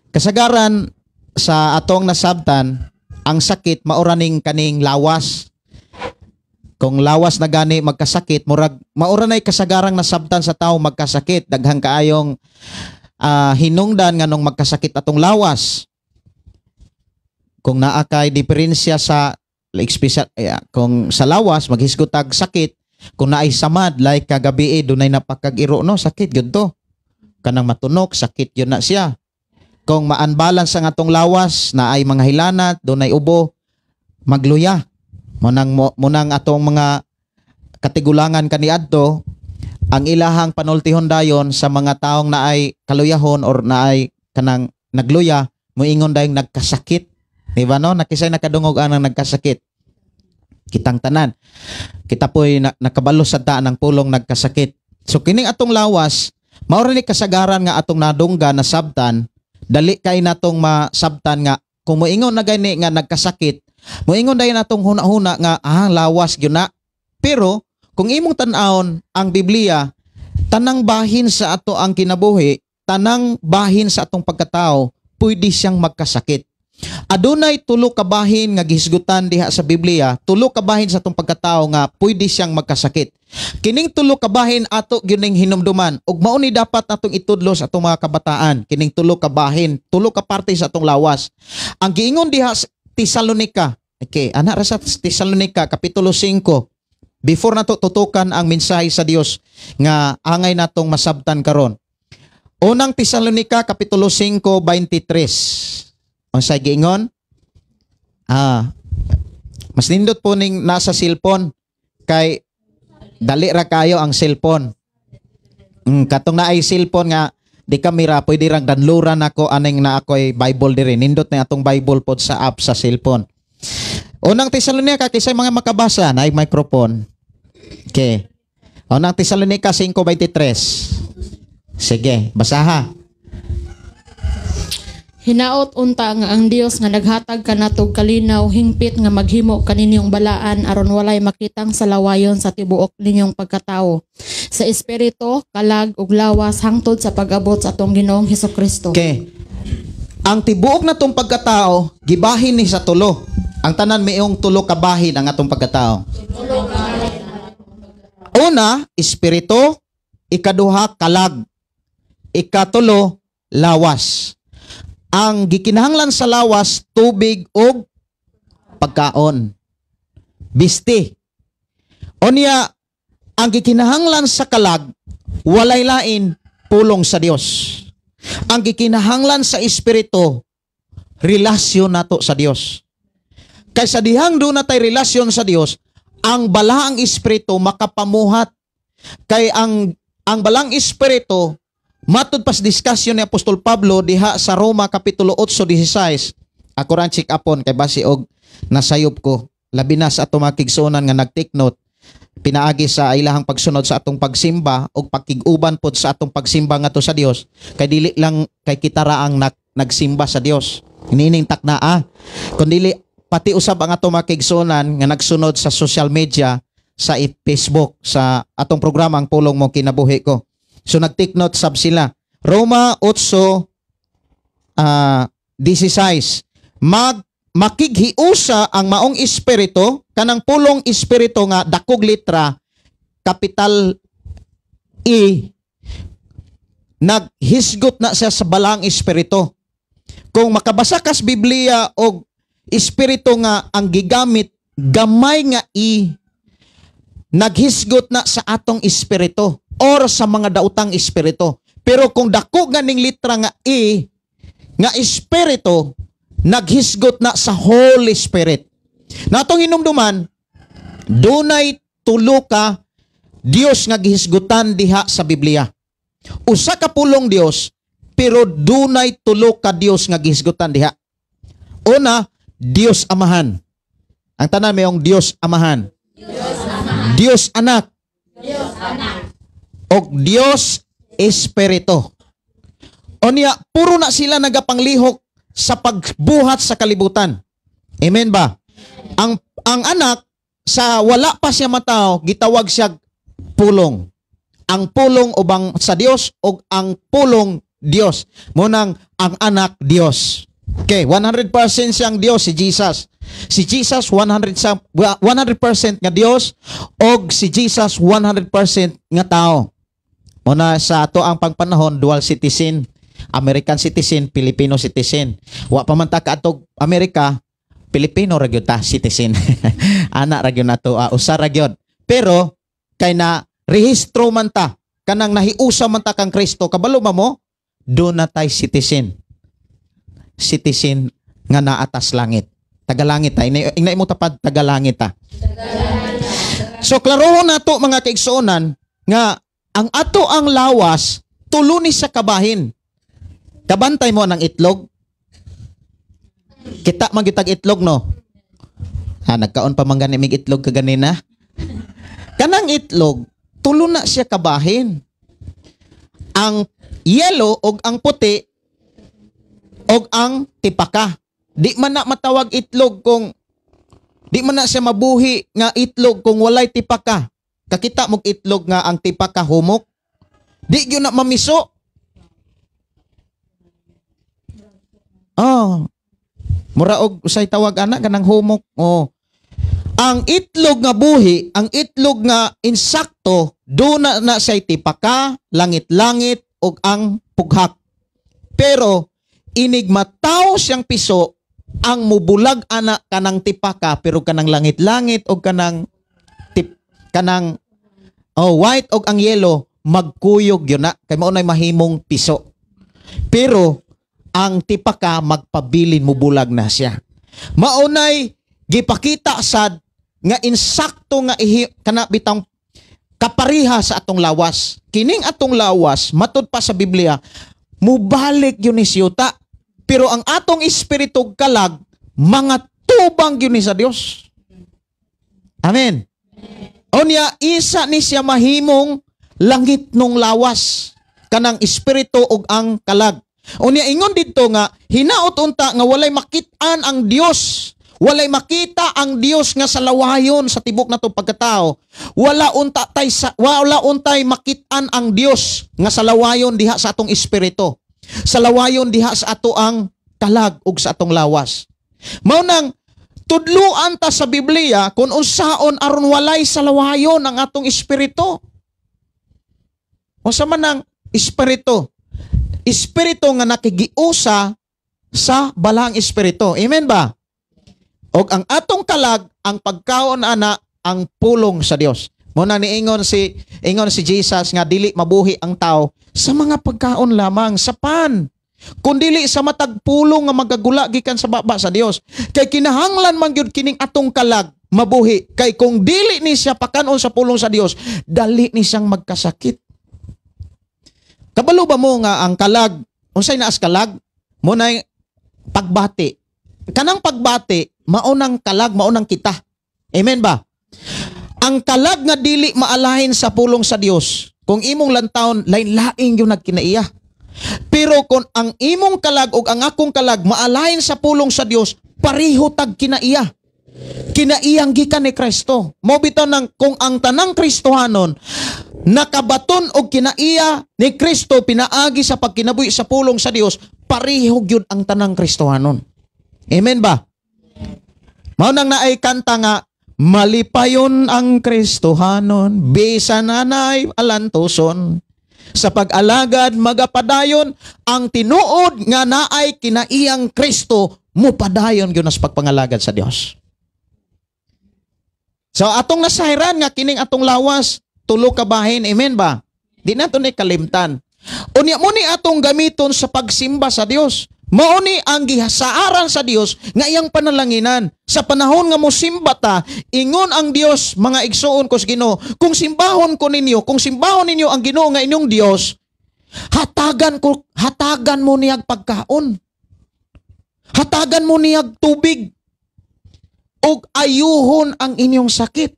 [SPEAKER 2] Kasagaran sa atong nasabtan, ang sakit mauraning kaning lawas. Kung lawas na gani magkasakit, murag maura nay kasagarang nasabtan sa tao magkasakit. Daghang kaayong hinungdan nganong magkasakit atong lawas. Kung naa kay diferensya sa like special, kung sa lawas maghisgot tag sakit, kung naay samad like kagabi dunay napakag-iro, no, sakit gyud to. Kanang matunok, sakit gyud na siya. Kung ma-unbalance ang atong lawas, naay mga hilanat, dunay ubo, magluya. Munang atong mga katigulangan kaniadto, ang ilahang panultihon dayon sa mga taong naay kaluyahon or naay kanang nagluya, moingon dayong nagkasakit. Di ba, no? Nakisay nakadungog anang nagkasakit. Kitang tanan. Kita po'y nakabalo sa daan ng pulong nagkasakit. So kining atong lawas, mao ra ni kasagaran nga atong nadungga nasabtan, dali kay natong masabtan nga kung moingon na gani nga nagkasakit, moingon dayon atong huna-huna nga lawas gyud na. Pero kung imong tan-awon ang Biblia, tanang bahin sa ato ang kinabuhi, tanang bahin sa atong pagkatao, pwede siyang magkasakit. Adunay tulo ka bahin nga gihisgutan diha sa Biblia, tulo ka bahin sa atong pagkatao nga pwede siyang magkasakit. Kining tulo ka bahin ato gyud ning hinumduman ug mao ni dapat atong itudlo sa atong mga kabataan. Kining tulo ka bahin, tulo ka parte sa atong lawas. Ang giingon diha sa Tesalonica, okay, ana ra sa Tesalonica kapitulo 5. Before nato tutukan ang mensahe sa Dios nga angay natong masabtan karon. Unang Tesalonica kapitulo 5:23. Unsay giingon? Mas nindot po ning nasa cellphone kay dali ra kayo ang cellphone. Katong naay cellphone nga di kamera pwede rang danluran nako aning na ako'y Bible diri. Nindot na atong Bible pod sa app sa cellphone. Unang Tesalonica kisay mga makabasa naay microphone. Okay. Unang Tesalonica 5:23. Sige, basaha.
[SPEAKER 4] Hinaot unta nga ang Dios nga naghatag kanatog kalinaw hingpit nga maghimo kaninyong balaan aron walay makitang salawayon sa tibuok ninyong pagkatao sa espiritu, kalag ug lawas hangtod sa pag-abot sa atong Ginoong Hesukristo.
[SPEAKER 2] Okay. Ang tibuok natong pagkatao gibahin ni sa tulo. Ang tanan mayong tulo ka bahin ang atong pagkatao. Una, espiritu, ikaduha kalag, ikatulo lawas. Ang gikinahanglan sa lawas, tubig ug Pagkaon. Bisti. Unya, ang gikinahanglan sa kalag, walay lain, pulong sa Dios. Ang gikinahanglan sa espiritu, relasyon nato sa Dios. Kaysa dihang duna tay relasyon sa Dios, ang balaang espiritu makapamuhat. Kay ang balaang espiritu, matud pas discussion ni Apostol Pablo diha sa Roma kapitulo 8:16. Ako ran check upon kay basi og nasayop ko, labi na sa ato mga kigsuonan nga nag-take note pinaagi sa ilahang pagsunod sa atong pagsimba o pagkig-uban pod sa atong pagsimba ngadto sa Dios, kay dili lang kay kita ra ang nagsimba sa Dios inining takna kun dili pati usab ang atong mga kigsuonan nga nagsunod sa social media, sa Facebook, sa atong programa Ang Pulong Mo Kinabuhi Ko. So nag-take note sab sila. Roma 8 16, makighiusa ang maong espiritu, kanang pulong espiritu nga dakog litra, capital E, naghisgot na siya sa balaang espiritu. Kung makabasa kas Biblia og espiritu nga ang gigamit gamay nga E, naghisgot na sa atong espiritu or sa mga daotang espiritu. Pero kung dako ganing litra nga E nga espiritu, naghisgot na sa Holy Spirit. Natong hinumduman, dunay tulo ka Dios nga gihisgutan diha sa Biblia. Usa ka pulong Dios, pero dunay tulo ka Dios nga gihisgutan diha. Una, Dios Amahan. Ang tanan mayong Dios Amahan. Dios Anak. Dios Anak. Og Dios Espiritu. Unya, puro na sila nagapanglihok sa pagbuhat sa kalibutan. Amen ba? Ang anak, sa wala pa siya matao, gitawag siya pulong. Ang pulong ubang sa Dios og ang pulong Dios. Munang ang anak Dios. Okay, 100% siyang Dios si Jesus. Si Jesus 100% nga Dios og si Jesus 100% nga tao. Muna sa ato ang pagpanahon, dual citizen, American citizen, Filipino citizen. Wa pa man ta kaadtog Amerika, Pilipino ra gyud ta citizen. Ana ra gyud nato, usa ra gyud. Pero kay na rehistro man ta, kanang nahiusa man ta kang Kristo, kabalo ba mo? Do na tay citizen. Citizen nga naatas langit. Tagalangit ta. Ingna mo tapad, tagalangit ta. So klarohon nato, mga kaigsuonan, nga ang ato ang lawas tulo ni sa kabahin. Kabantay mo ng itlog. Kita man gyud tag itlog, no? Ha, nagkaon pa man gani mig itlog kaganina. Kanang itlog, tulo na siya kabahin. Ang yellow og ang puti og ang tipaka. Di man na matawag itlog kung di man na siya mabuhi nga itlog kung walay tipaka. Kakita mog itlog nga ang tipaka humok. Di gyud na mamiso. Oh. Mura og usay tawag ana kanang humok. Oh. Ang itlog nga buhi, ang itlog nga insakto, do na na siya'y tipaka, langit-langit og ang pughak. Pero inig mataw siyang piso, ang mubulag ana kanang tipaka, pero kanang langit-langit og kanang tip, kanang white og ang yellow, magkuyog yun na kay mao nay mahimong piso. Pero ang tipaka magpabilin, mubulag na siya. Maunay gipakita sad nga insakto nga ihi, kana bitang kapariha sa atong lawas. Kining atong lawas matud pa sa Biblia mubalik yun ni siyuta. Pero ang atong espiritu kalag mga tubang yun ni sa Dios. Amen. Unya isa ni siya mahimong langit nung lawas kanang espiritu ug ang kalag. Unya ingon didto nga hinaot unta nga walay makit-an ang Dios. Walay makita ang Dios nga sa lawayon sa tibok nato pagkatao. Wala untay makit-an ang Dios nga sa lawayon diha sa atong espiritu. Sa lawayon diha sa ato ang kalag ug sa atong lawas. Mao nang tudluan ta sa Biblia kung unsaon aron walay sa lawayon ang atong espiritu. Unsa man ang espiritu? Espiritu nga nakigiusa sa balaang espiritu. Amen ba? Og ang atong kalag, ang pagkaon ana, ang pulong sa Dios. Mo na niingon si Jesus nga dili mabuhi ang tao sa mga pagkaon lamang sa pan, kundili sa matag pulong nga magagula gikan sa baba sa Dios. Kay kinahanglan man gyud kining atong kalag mabuhi, kay kung dili ni siya pakanon sa pulong sa Dios, dali ni siyang magkasakit. Kabalo ba mo nga ang kalag, unsay naas kalag? Mo na pagbati. Kanang pagbati, maunang kalag, maunang kita. Amen ba? Ang kalag nga dili maalahin sa pulong sa Dios, kung imong lantawon, lain-laing yung nagkinaiya. Pero kung ang imong kalag o ang akong kalag maalahin sa pulong sa Dios, pareho tag kinaiya. Kinaiyang gikan ni Kristo. Mao bitaw nang kung ang tanang Kristohanon nakabaton og kinaiya ni Kristo pinaagi sa pagkinabuhi sa pulong sa Dios, pareho gyud ang tanang Kristohanon. Amen ba? Mao nang naay kanta nga malipayon ang Kristohanon bisan anay alantuson, sa pag-alagad magapadayon. Ang tinuod nga naay kinaiyang Kristo mupadayon gyud sa pagpangalagad sa Dios. So atong nasahiran nga kining atong lawas tulo ka bahin, amen ba? Di nato ni kalimtan. Unya mo ni atong gamiton sa pagsimba sa Dios. Mao ni ang gihasaaran sa Dios nga iyang panalanginan. Sa panahon nga mosimba ta, ingon ang Dios, mga igsuon ko sa Ginoo, kung simbahon ko ninyo, kung simbahon ninyo ang Ginoo nga inyong Dios, hatagan mo niyag pagkaon. Hatagan mo niyag tubig. Og ayuhon ang inyong sakit.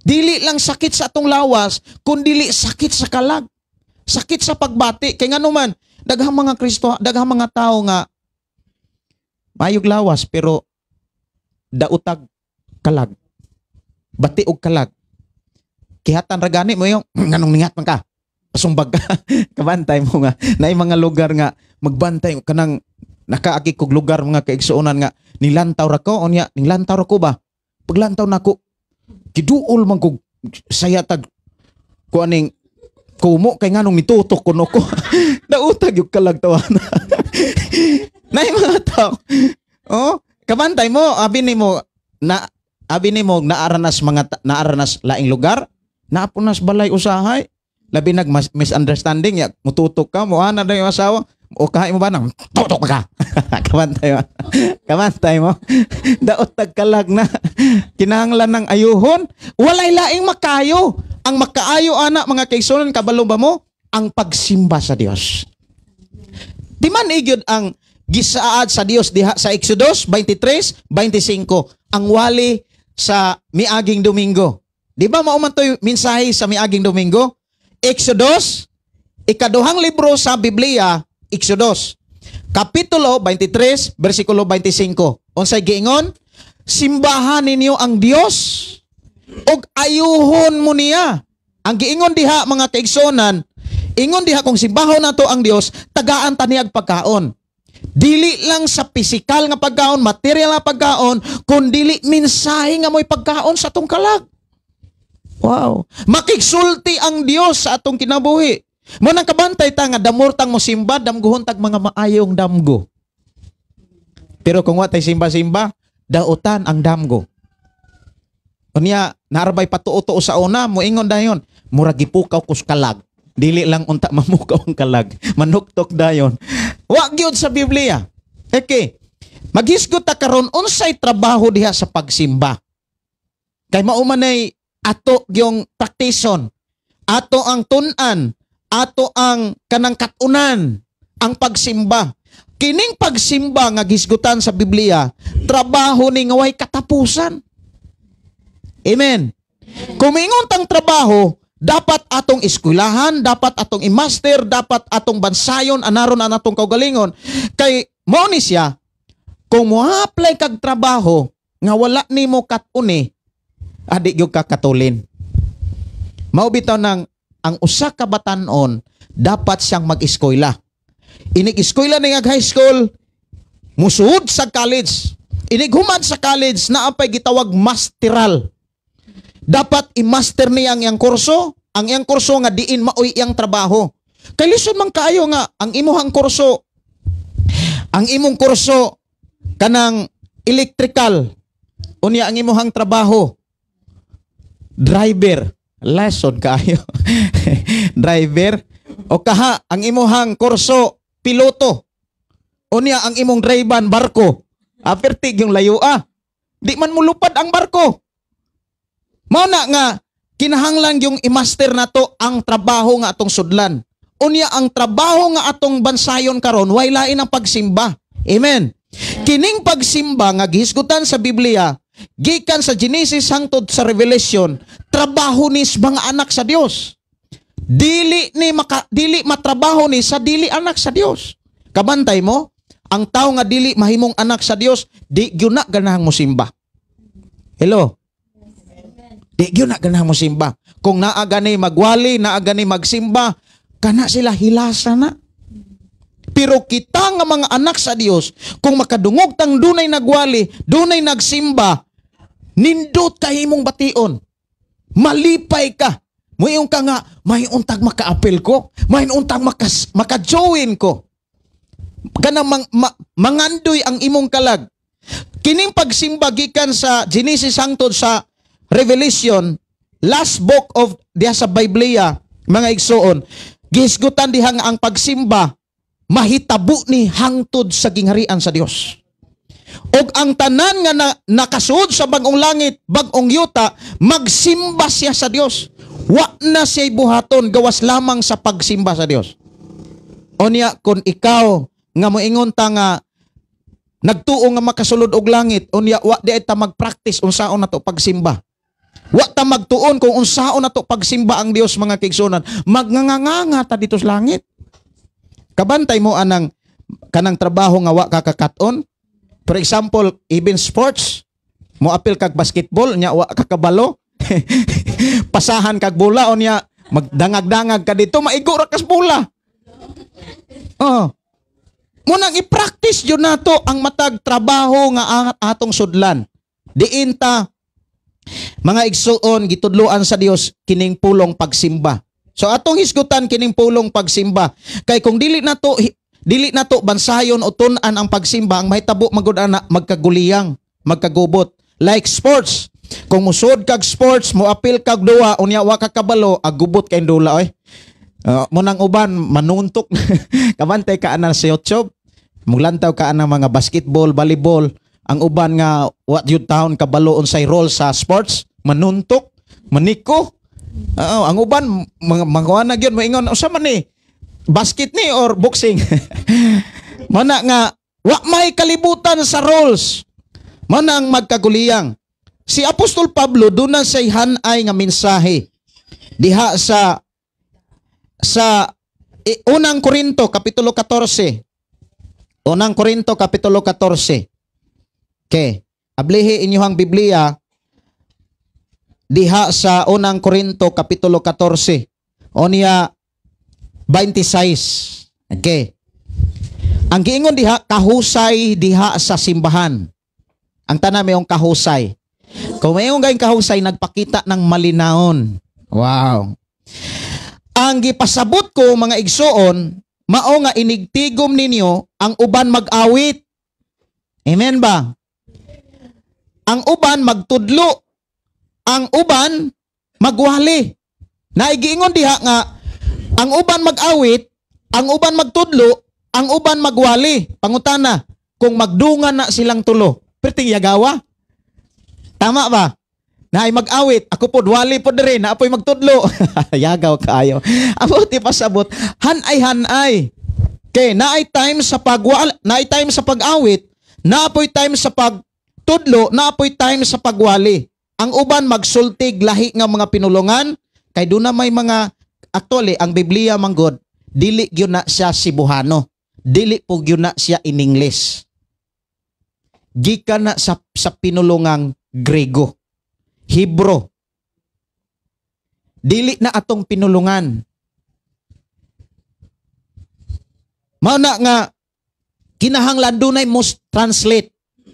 [SPEAKER 2] Dili lang sakit sa atong lawas, kundili sakit sa kalag. Sakit sa pagbati. Kay ngano man, daghang mga Kristo, daghang mga tao nga mayog lawas pero dautag kalag. Bati og kalag. Kihatan ra gani mo yung nganong ningat man ka. Pasumbag ka. Kabantay mo nga naay mga lugar nga magbantay kanang nakaagi kog lugar mga kaigsuonan nga nilantaw ra ko, unya nilantaw ra ko ba. Paglantaw nako giduol man kog saya tag kuaning kumo kay nganong mitutok kuno ko. Nautag yung kalag tawana. Nay mga tao. Oh, kabantay mo, abi nimo naaranas mga naaranas laing lugar, naapunas balay usahay. Labi nag misunderstanding ya, mututok ka mo ana na yung asawa o kahay mo ba nang tutok ka. Kabantay mo. Kabantay mo. Daot tag kalag na kinahanglan ng ayuhon, walay laing makayo. Ang makaayo ana mga kaigsuonan, kabalo ba mo? Ang pagsimba sa Dios. Di man igyod ang gisaad sa Dios diha sa Exodus 23:25, ang wali sa miaging Domingo. Di ba mao man to'y mensahe sa miaging Domingo? Exodus, ikaduhang libro sa Biblia, Exodus. Kapitulo 23, versikulo 25. Unsay giingon? Simbahan ninyo ang Dios ug ayuhon mo niya. Ang giingon diha mga kaigsuonan, ingon diha kung simbahon nato ang Dios, tagaan ta niyag pagkaon. Dili lang sa pisikal nga pagkaon, material nga pagkaon, kundili mensahe nga mo'y pagkaon sa atong kalag. Wow. Makigsulti ang Dios sa atong kinabuhi. Mo nang kabantay ta nga damor tang mosimba, damguhon tag mga maayong damgo. Pero kung wa tay simba-simba, dautan ang damgo. Unya, naarbay patuo-tuo sa una, moingon dayon, murag gipukaw kus kalag. Dili lang unta mamukaw ang kalag, manuktok dayon. Wa gyud sa Biblia. Okay. Maghisgot ta karon unsay trabaho diha sa pagsimba. Kay mao man ay ato yung praktison, ato ang tun-an, ato ang kanang katunan, ang pagsimba. Kining pagsimba nga gisgutan sa Biblia, trabaho ni nga way katapusan. Amen. Kung mingon tang trabaho, dapat atong eskwelahan, dapat atong i-master, dapat atong bansayon, anaron ang atong kaugalingon. Kay mao ni siya, kung mo-apply kag trabaho nga wala nimo kat-uni, adi gyud ka katulin. Mao bitaw nang ang usa ka batan-on dapat siyang mag-eskwela. Inig-eskwela ni ag high school, musuod sa college. Inig human sa college, naapay gitawag masteral. Dapat i-master niya ang iyang kurso, ang iyang kurso nga diin maoy iyang trabaho. Kay lisod man kaayo nga ang imuhang kurso, ang imong kurso kanang electrical, unya ang imuhang trabaho driver, lesson kaayo. Driver o kaha ang imuhang kurso piloto. Unya ang imong driver barko. Apertig yung layo ah. Di man mulupad ang barko. Mao na nga kinahanglan yung i-master nato ang trabaho nga atong sudlan. Unya ang trabaho nga atong bansayon karon way lain ang pagsimba. Amen. Kining pagsimba nga gihisgutan sa Biblia gikan sa Genesis hangtod sa Revelation, trabaho ni sa mga anak sa Dios. Dili matrabaho ni sa dili anak sa Dios. Kabantay mo, ang tao nga dili mahimong anak sa Dios, di gyud na ganahang mosimba. Hello. Di gyud na ganahang mosimba. Kung naa gani magwali, naa gani magsimba, kana sila hilasa na. Pero kita nga mga anak sa Dios, kung makadungog tang dunay nagwali, dunay nagsimba, nindot kay imong bation. Malipay ka. Muingon ka nga, may untag makaapil ko, may untag maka-join ko. Kanang mangandoy ang imong kalag. Kining pagsimba gikan sa Genesis hangtod sa Revelation, last book of diha sa Biblia, mga igsoon, gihisgutan diha nga ang pagsimba mahitabo ni hangtod sa gingharian sa Dios. Og ang tanan nga nakasuod sa bag-ong langit, bag-ong yuta, magsimba siya sa Dios. Wa na siya buhaton gawas lamang sa pagsimba sa Dios. Unya kung ikaw nga moingon ta nga nagtuo nga makasulod og langit, unya wa di ay ta mag-practice unsaon nato pagsimba. Wa ta magtuon kung unsaon nato pagsimba ang Dios, mga kaigsuonan, magnganganga ta dito sa langit. Kabantay mo anang kanang trabaho nga wa ka kakaton. For example, even sports, mo apil kag basketball nya wa ka kabalo. Pasahan kag bola unya magdangag-dangag ka dito, maigo ra kas bola. Oh. Munang i-practice yun nato ang matag trabaho nga atong sudlan. Diin ta mga igsuon gitudloan sa Dios kining pulong pagsimba. So atong hisgutan kining pulong pagsimba kay kung dili nato bansayon o tun-an ang pagsimba, ang mahitabo magud ana magkaguliyang, magkagubot. Like sports, kung musod kag sports, mo apil kag duwa, unya wa ka kabalo, agubot kay dula oy. Munang uban manuntok. Kabantay ka ana sa YouTube, muglantaw ka ana mga basketball, volleyball, ang uban nga wa jud taon kabalo unsay role sa sports, manuntok, maniko. Oo, ang uban mga mga na gyud moingon, "Unsa man ni? Basket ni or boxing?" Mana nga wa may kalibutan sa roles. Mana ang magkaguliyang. Si Apostol Pablo doon na say hanay nga mensahe diha sa Unang Korinto kapitulo 14. Unang Korinto kapitulo 14. Okay. Ablihi inyong Biblia diha sa Unang Korinto kapitulo 14. Onya 26. Okay. Ang giingon diha, kahusay diha sa simbahan. Ang tanan mayong "kahusay." Kung mayong gayong "kahusay," nagpakita ng malinawon. Wow. Ang gipasabot ko, mga igsoon, mao nga inigtigom ninyo ang uban mag-awit. Amen ba? Ang uban magtudlo. Ang uban magwali. Naigiingon diha nga ang uban mag-awit, ang uban magtudlo, ang uban magwali. Pangutana, kung magdungan na silang tulo, perting yagawa? Tama ba? Naay mag-awit, ako pod wali pod diri, naa poy magtudlo. Yagaw kaayo. Amo ti pasabot, hanay hanay. Kay naay time sa pagwal, naay time sa pag-awit, naapoy time sa pagtudlo, naapoy time sa pagwali. Ang uban magsultig lahi nga mga pinulungan kay doon na may mga, actually ang Biblia manggod dili gyud na siya Cebuano. Dili po gyud na siya in English. Gikan na sa pinulungang Grego, Hebro. Dili na atong pinulungan. Mao na nga kinahanglan dunay mo translate,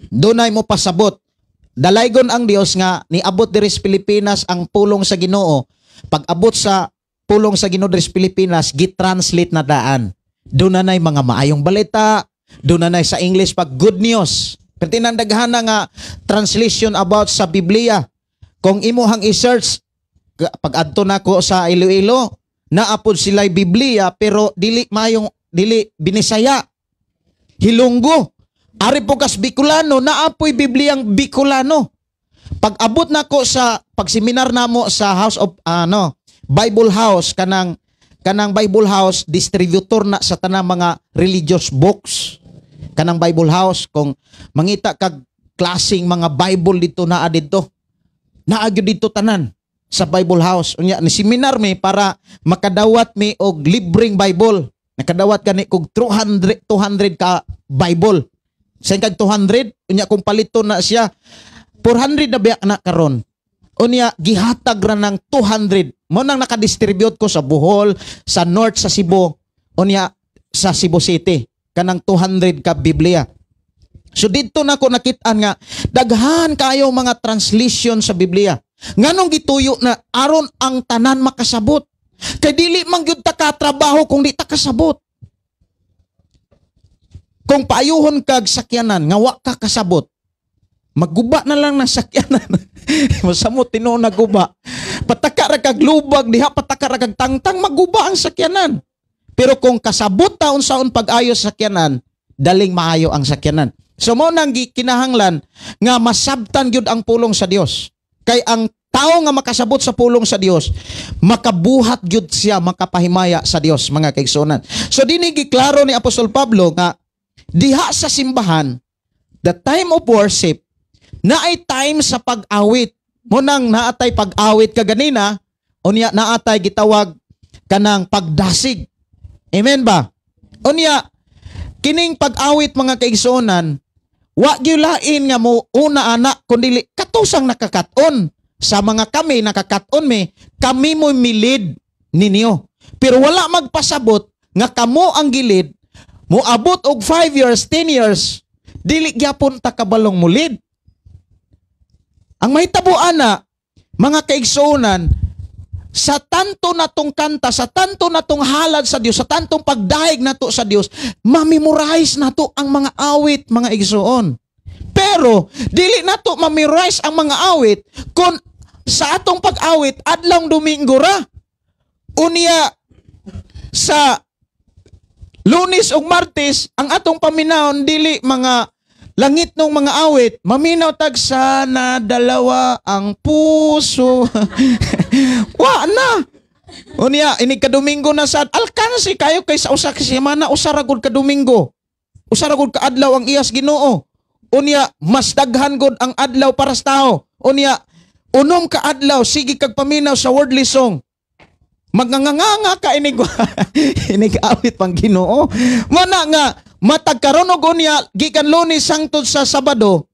[SPEAKER 2] dunay mo pasabot. Dalaygon ang Dios nga niabot diri sa Pilipinas ang pulong sa Ginoo. Pag abot sa pulong sa Ginoo diri sa Pilipinas, gi-translate na daan. Doon na mga maayong balita, doon na sa English pag good news. Pertinang daghana nga translation about sa Biblia. Kung imuhang i-search, pag adto nako sa Iloilo, naapod sila Biblia pero dili mayong dili Binisaya. Hilonggo. Ari po kas Bicolano, naapoy Bibliang Bicolano. Pag abot nako sa pagseminar namo sa House of ano, Bible House, kanang kanang Bible House, distributor na sa tanang mga religious books. Kanang Bible House, kung mangita kag klaseng mga Bible dito, naa didto. Naa gyud dito tanan sa Bible House. Unya ni seminar mi para makadawat mi og libreng Bible. Nakadawat gani kog 200 200 ka Bible. Sa kag 200, unya kung palito na siya 400 na biya na karon. Unya gihatag ra ng 200. Mo nang nakadistribute ko sa Bohol, sa North, sa Cebu, unya sa Cebu City kanang 200 ka Biblia. So didto nako nakit-an nga daghan kayo mga translation sa Biblia. Nganong gituyo na? Aron ang tanan makasabot. Kay dili man gyud ta katrabaho kung di ta kasabot. Kung paayuhon kag sakyanan nga wa ka kasabot, magguba na lang ng sakyanan. Masamot tinuod naguba. Pataka ra kag lubag diha, pataka ra kag tangtang, maguba ang sakyanan. Pero kung kasabot ta unsaon pag-ayo sa sakyanan, daling maayo ang sakyanan. So mo nang gikinahanglan nga masabtan gyud ang pulong sa Dios. Kay ang tao nga makasabot sa pulong sa Dios, makabuhat gyud siya, makapahimaya sa Dios, mga kaigsuonan. So dinhi giklaro ni Apostol Pablo nga diha sa simbahan, the time of worship, naay time sa pag-awit. Mo nang naatay pag-awit kaganina, unya naatay gitawag kanang pagdasig. Amen ba? Unya kining pag-awit, mga kaigsuonan, wa gyud lain nga mo una ana kundi katusang nakakaton. Sa mga kami nakakaton mi, kami mo milid ninyo. Pero wala magpasabot nga kamo ang gilid, moabot og 5 years, 10 years, dili gyapon ta kabalong mulid. Ang mahitabo ana, mga kaigsuonan, sa tanto natong kanta, sa tanto natong halad sa Dios, sa tantong pagdahig nato sa Dios, ma-memorize nato ang mga awit, mga igsoon. Pero dili nato ma-memorize ang mga awit kung sa atong pag-awit adlong Domingo ra. Unya sa Lunes ug Martes ang atong paminawon dili mga langit nung mga awit, maminaw tag "Sana dalawa ang puso". Wa na. Unya inig ka Domingo na sad alkansi kayo kay sa usa ka semana usa ra gud ka Domingo. Usa ra gud ka adlaw ang iyas Ginoo. Unya mas daghan gud ang adlaw para sa tao. Unya unom ka adlaw sige kag paminaw sa worldly song. Magnganganga ka inig inig awit pang Ginoo. Mana nga matag karon og unya gikan Lunes hangtod sa Sabado,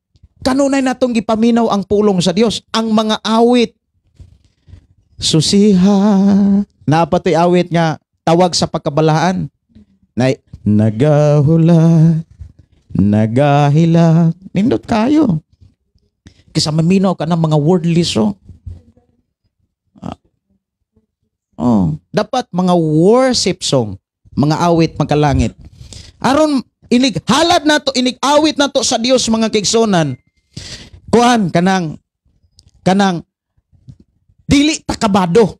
[SPEAKER 2] kanunay natong gipaminaw ang pulong sa Dios, ang mga awit. Susiha. Napatoy awit nga tawag sa pagkabalaan. Na nagahulat, nagahilak. Nindot kayo. Kisa maminaw ka ng mga worldly song. Ah. Oh, dapat mga worship song, mga awit magkalangit. Aron inig halad nato, inig awit nato sa Dios, mga kaigsuonan. Kuan kanang kanang dili takabado.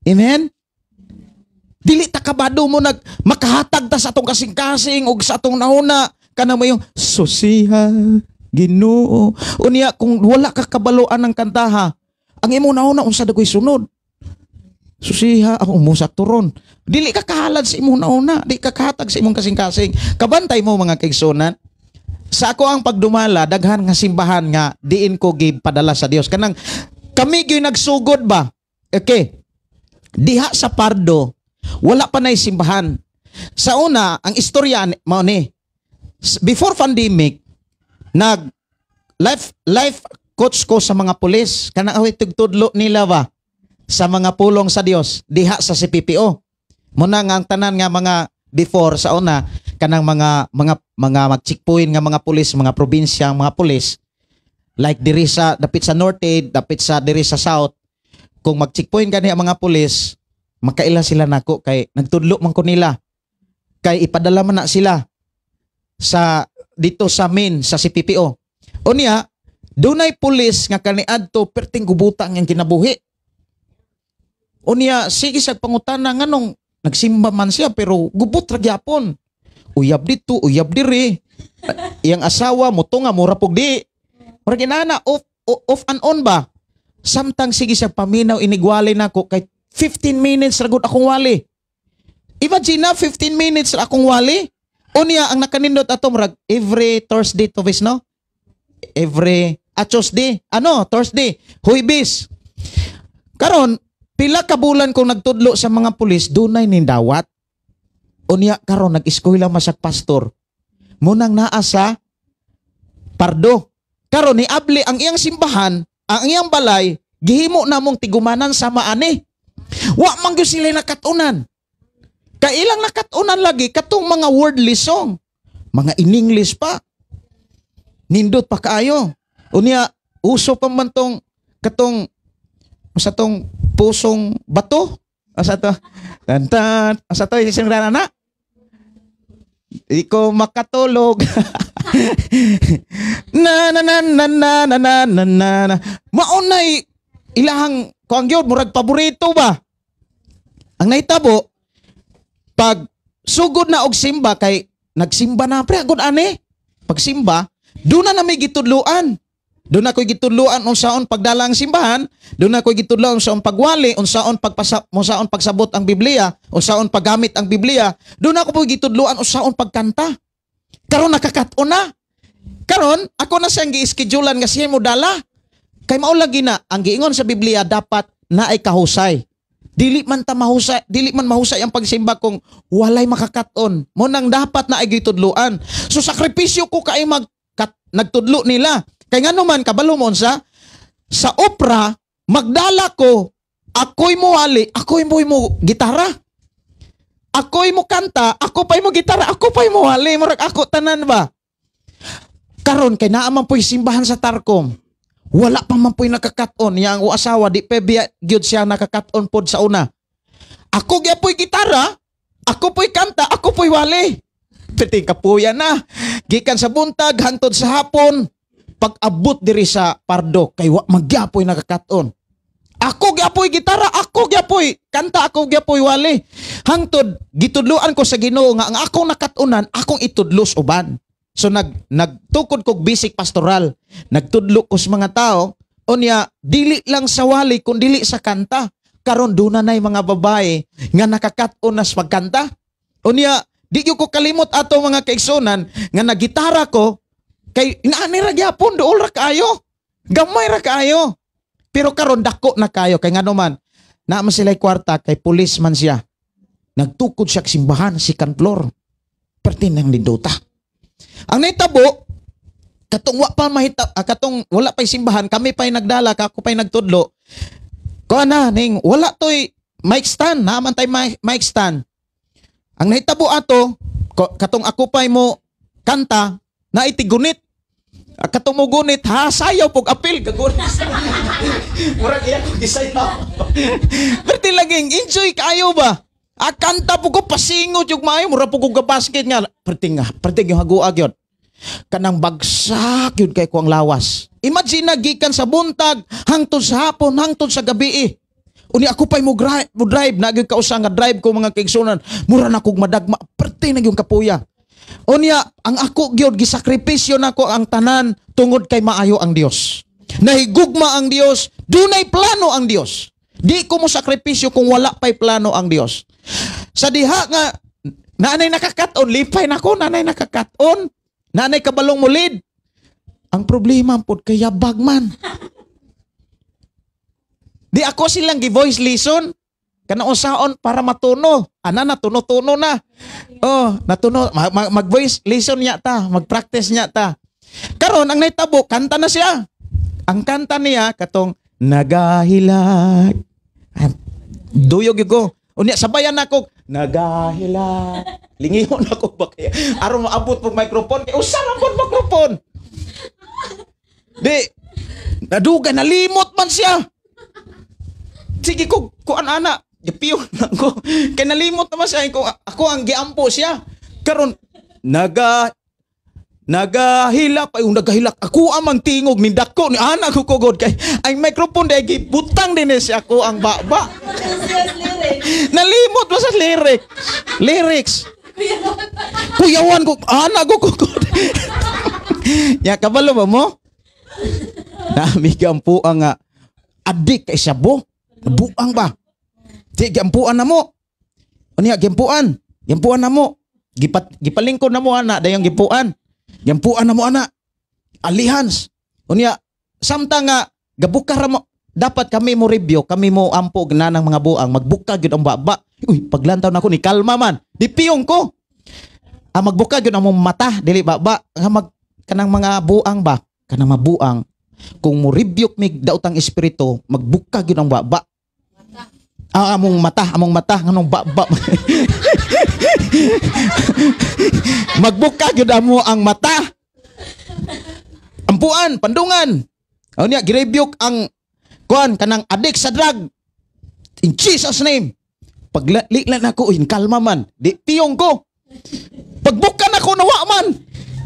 [SPEAKER 2] Amen? Dili takabado mo nag makahatag ta sa atong kasing-kasing ug sa atong nauna kanang mo yung susiha Ginoo. Unya kung wala ka kabaloan ng kantaha, ang imong nauna, unsa dagoy sunod? Susiha ako umusak turon. Dili ka kahalad sa imong nauna, di ka kahatag sa imong kasing-kasing. Kabantay mo, mga kaigsuonan. Sa ako ang pagdumala, daghan nga simbahan nga diin ko gipadala sa Dios. Kanang kami gyud nagsugod ba? Okay. Diha sa Pardo, wala pa na'y simbahan. Sa una, ang istorya mao ni. Before pandemic, nag life life coach ko sa mga pulis. Kanang awit tugtudlo nila ba sa mga pulong sa Dios diha sa CPPO. Muna nga ang tanan nga mga before sa una kanang mga mag-checkpoint nga mga pulis, mga probinsya, mga pulis like diri sa dapit sa norte, dapit sa diri sa south, kung mag-checkpoint gani ang mga pulis, makaila sila nako kay nagtudlo man ko nila. Kay ipadala man na sila sa dito sa main sa CPPO. Unya, dunay pulis nga kaniadto perting gubutang ang kinabuhi. Unya, sige sa pangutana nganong nagsimba man siya pero gubot ra gyapon. Uyab dito, uyab diri. Iyang asawa motunga mura pug di. Mura ginana off, off and on ba. Samtang sige siya paminaw inigwali nako kay 15 minutes ra gud akong wali. Imagine na 15 minutes ra akong wali. Unya ang nakanindot ato murag every Thursday to bis, no? Every Tuesday, ano, Thursday, Huybis. Karon pila ka bulan kong nagtudlo sa mga pulis, dunay nindawat. Unya karon nag-eskwela masag pastor. Munang naa sa Pardo. Karon ni abli ang iyang simbahan, ang iyang balay, gihimo namong tigumanan sa maani. Wa man gyud sila nakatunan. Kailang nakatunan lagi katong mga worldly song. Mga in English pa. Nindot pa kaayo. Unya uso pa man tong katong sa tong Pusong Bato. Asa to? Tantan. Asa to isang na? Di ko makatulog. Na na na na na na na na na na. Maunay ilahang kuang gyud murag paborito ba. Ang nahitabo pag sugod na og simba kay nagsimba na pre agud ani. Pagsimba, doon na may gitudloan. Doon na ko'y gitudloan unsaon pagdala ang simbahan, doon na ko'y gitudloan unsaon pagwali, unsaon pagpasa, unsaon pagsabot ang Biblia, unsaon paggamit ang Biblia. Doon ako po gitudloan unsaon pagkanta. Karon nakakat-on na. Karon ako na siyang gi-schedulean nga siya mo dala. Kay mao lagi na ang giingon sa Biblia dapat naay kahusay. Dili man ta mahusay, dili man mahusay ang pagsimba kung walay makakaton. Mo nang dapat na ay gitudloan. So sakripisyo ko kay mag kat, nagtudlo nila. Kay ngano man kabalo mo unsa sa opera magdala ko, ako'y moali, ako'y mo gitara. Ako'y mo kanta, ako pa'y mo gitara, ako pa'y mo wali, murag ako tanan ba. Karon kay naa man po'y simbahan sa Tarcom. Wala pa man po'y nakakaton. Yang o asawa di pa biya gyud siya nakakaton pod sa una. Ako gyapoy gitara, ako po'y kanta, ako po'y wali. Piti kapuya na. Gikan sa buntag hangtod sa hapon, pag abot diri sa Pardo kay wa magyapoy nakakaton. Ako gyapoy gitara, ako gyapoy kanta, ako gyapoy wali. Hangtod gitudloan ko sa Ginoo nga ang akong nakatunan, akong itudlo sa uban. So nagtukod kog basic pastoral, nagtudlo ko sa mga tao, unya dili lang sa wali kun dili sa kanta. Karon duna nay mga babae nga nakakat-on na sa pagkanta. Unya di gyud ko kalimot ato mga kaigsunan nga nagitara ko kay inaani ra gyapon duol ra kaayo. Gamay ra kaayo. Pero karon dako na kayo kay ngano man naa man sila'y kwarta kay pulis man siya. Nagtukod siya sa simbahan second floor. Perti nang nindota. Ang nahitabo katong wa pa mahita, katong wala pa'y simbahan, kami pa'y nagdala, kako pa'y nagtudlo. Kuan na ning wala toy mic stand, naa man tay mic stand. Ang nahitabo ato katong ako pa'y mo kanta na itigunit. Katong mo gunit ha sayaw pug apil gagunit. Murag iya ko gisayaw. Perti laging enjoy kaayo ba? Kanta po ko pasingot yung maayo mura po ko gabasket nga. Perti nga, perti yung haguag yun. Kanang bagsak yun kay ko ang lawas. Imagine na gikan sa buntag hangtod sa hapon hangtod sa gabi eh. Uni ako pa'y mo drive na gyud kausa nga drive ko mga kaigsunan. Mura na kog madagma perti na gyud kapuya. Unya ang ako gyud gisakripisyo nako ang tanan tungod kay maayo ang Dios. Nahigugma ang Dios, dunay plano ang Dios. Di ko mo sakripisyo kung wala pa'y plano ang Dios. Sa diha nga naanay nakakat-on, lipay nako naanay nakakat-on, naanay kabalong mulid. Ang problema pod kay yabag man. Di ako silang gi-voice lesson kana usaon para matuno. Ana na tuno-tuno na. Oh, natuno mag-voice lesson niya ta, mag-practice niya ta. Karon ang nahitabo, kanta na siya. Ang kanta niya katong nagahilak. Duyog gyud ko. Unya sabayan nako nagahilak. Lingihon ako ba kaya aron maabot pug microphone kay usa ra pud microphone. Di naduga nalimot man siya. Sige ko kuan ana, gipiyon na ko. Kay nalimot naman siya ko ako ang giampo siya. Karon Nagahilak ay nagahilak ako amang tingog ni dako ni anak ko kugod kay ang microphone dai gibutang din si ako ang baba. Nalimot ba sa lyrics? Lyrics. Kuyawan ko anak ko kugod. Ya kabalo ba mo? Naamiga ang puang nga adik kay sabo. Buang ba? Di giampuan na mo. Unya giampuan. Giampuan na mo. Gipalingkod na mo ana dayong giampuan. Giampuan na mo ana. Alihans. Unya samtang nga gabuka ra mo dapat kami mo review, kami mo ampo ng mga buang magbuka gyud ang baba. Uy, paglantaw nako ni kalma man. Di piyong ko. Ah, magbuka gyud ang mong mata dili baba nga mag kanang mga buang ba, kanang mabuang kung mo rebuke mig daotang espiritu, magbuka gyud ang baba. Ah, among mata nganong baba. Magbuka gyud amo ang mata. Ampuan, pandungan. Unya girebuke ang kuan kanang adik sa drug. In Jesus name. Paglikla nako, uy, kalma man. Di piyong ko. Pagbuka nako nawa man.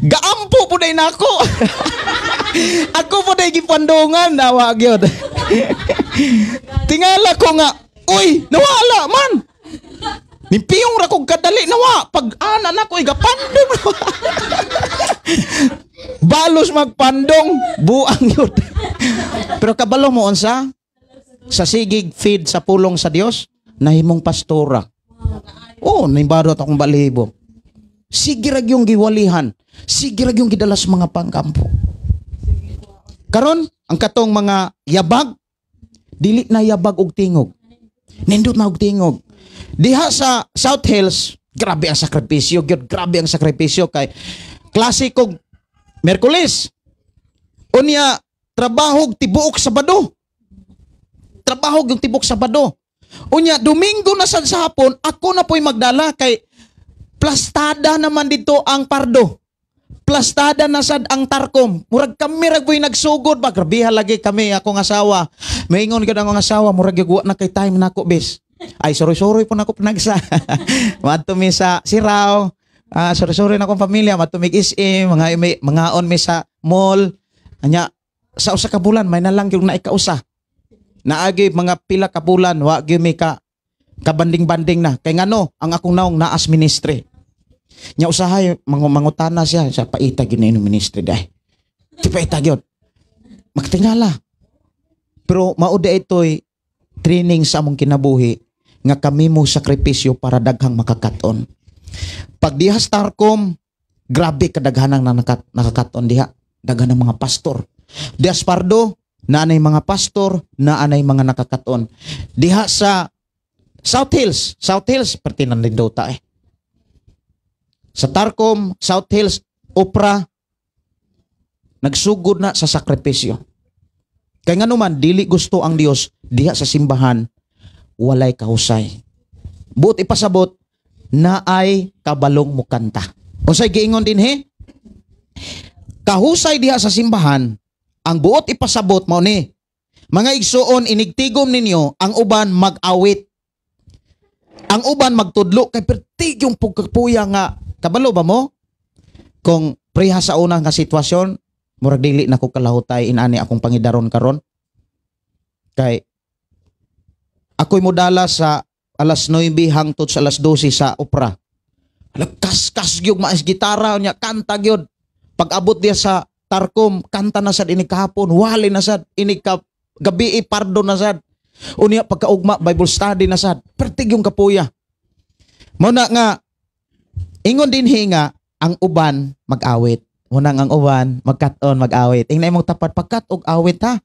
[SPEAKER 2] Gaampo po day nako. Ako po day gipandungan nawa gyud. Tingala ko nga, uy, nawala man. Nimpiyong ra kog kadali nawa. Pag ana nako igapandong. Balos magpandong, buang yun. Pero kabalo mo unsa? Sa sigig feed sa pulong sa Dios, nahimong pastora. Oh, nimbaro akong balibo. Sige ra yung giwalihan. Sige ra yung gidala sa mga pangkampo. Karon, ang katong mga yabag, dili na yabag og tingog. Nindot na og tingog. Diha sa South Hills, grabe ang sakripisyo, gyud, grabe ang sakripisyo kay klasiko Miyerkules. Unya trabahog tibuok Sabado. Trabahog yung tibuok Sabado. Unya Domingo na sad sa hapon, ako na po'y magdala kay plastada naman dito ang Pardo. Plastada na sad ang Tarkom. Murag kami rag po'y nagsugod ba, grabeha lagi kami akong asawa. Maingon gyud ang akong asawa, murag gyud wa na kay time nako bes. Ay sorry-sorry po nako panagsa. Madto mi sa Sirao. Sorry-sorry na akong pamilya, madto mig SM, mga mga on mi sa mall. Anya sa usa ka bulan may nalang gyud naikausa. Naagi mga pila ka bulan wa gyud mi ka kabanding-banding na. Kay ngano ang akong naong naas ministry. Nya usahay mangutana siya sa paita gyud na ministry dai. Di paita gyud. Magtingala. Pero mao di itoy training sa among kinabuhi nga kami mo sakripisyo para daghang makakaton. Pag diha sa Tarkom, grabe kadaghanang nakakaton diha. Daghan ng mga pastor. Diha sa Pardo, naanay mga pastor, naanay mga nakakaton. Diha sa South Hills, South Hills, pertinan din daw ta eh. Sa Tarkom, South Hills, Opra, nagsugod na sa sakripisyo. Kaya nga naman, dili gusto ang Dios diha sa simbahan, walay kahusay. Buot ipasabot, naay kabalong mukanta. Unsay giingon dinhi? Kahusay diha sa simbahan, ang buot ipasabot mao ni. Mga igsuon, inigtigom ninyo, ang uban mag-awit. Ang uban magtudlo kay pertig yung pagkapuya nga kabalo ba mo? Kung preha sa unang nga sitwasyon, murag dili na ko kalahutay inani akong pangidaron karon. Kay ako'y modala sa alas 9 hangtod sa alas 12 sa opera. Kaskas gyud maas gitara nya kanta gyud. Pag-abot diya sa Tarkom, kanta na sad inig kahapon, wali na sad inig ka gabi pardo na sad. Unya pagkaugma Bible study na sad. Pertig yung kapuya. Mao na nga ingon dinhi nga ang uban mag-awit. Unang ang uban magkat-on mag-awit. Ingna imong tapat pagkat og awit ha.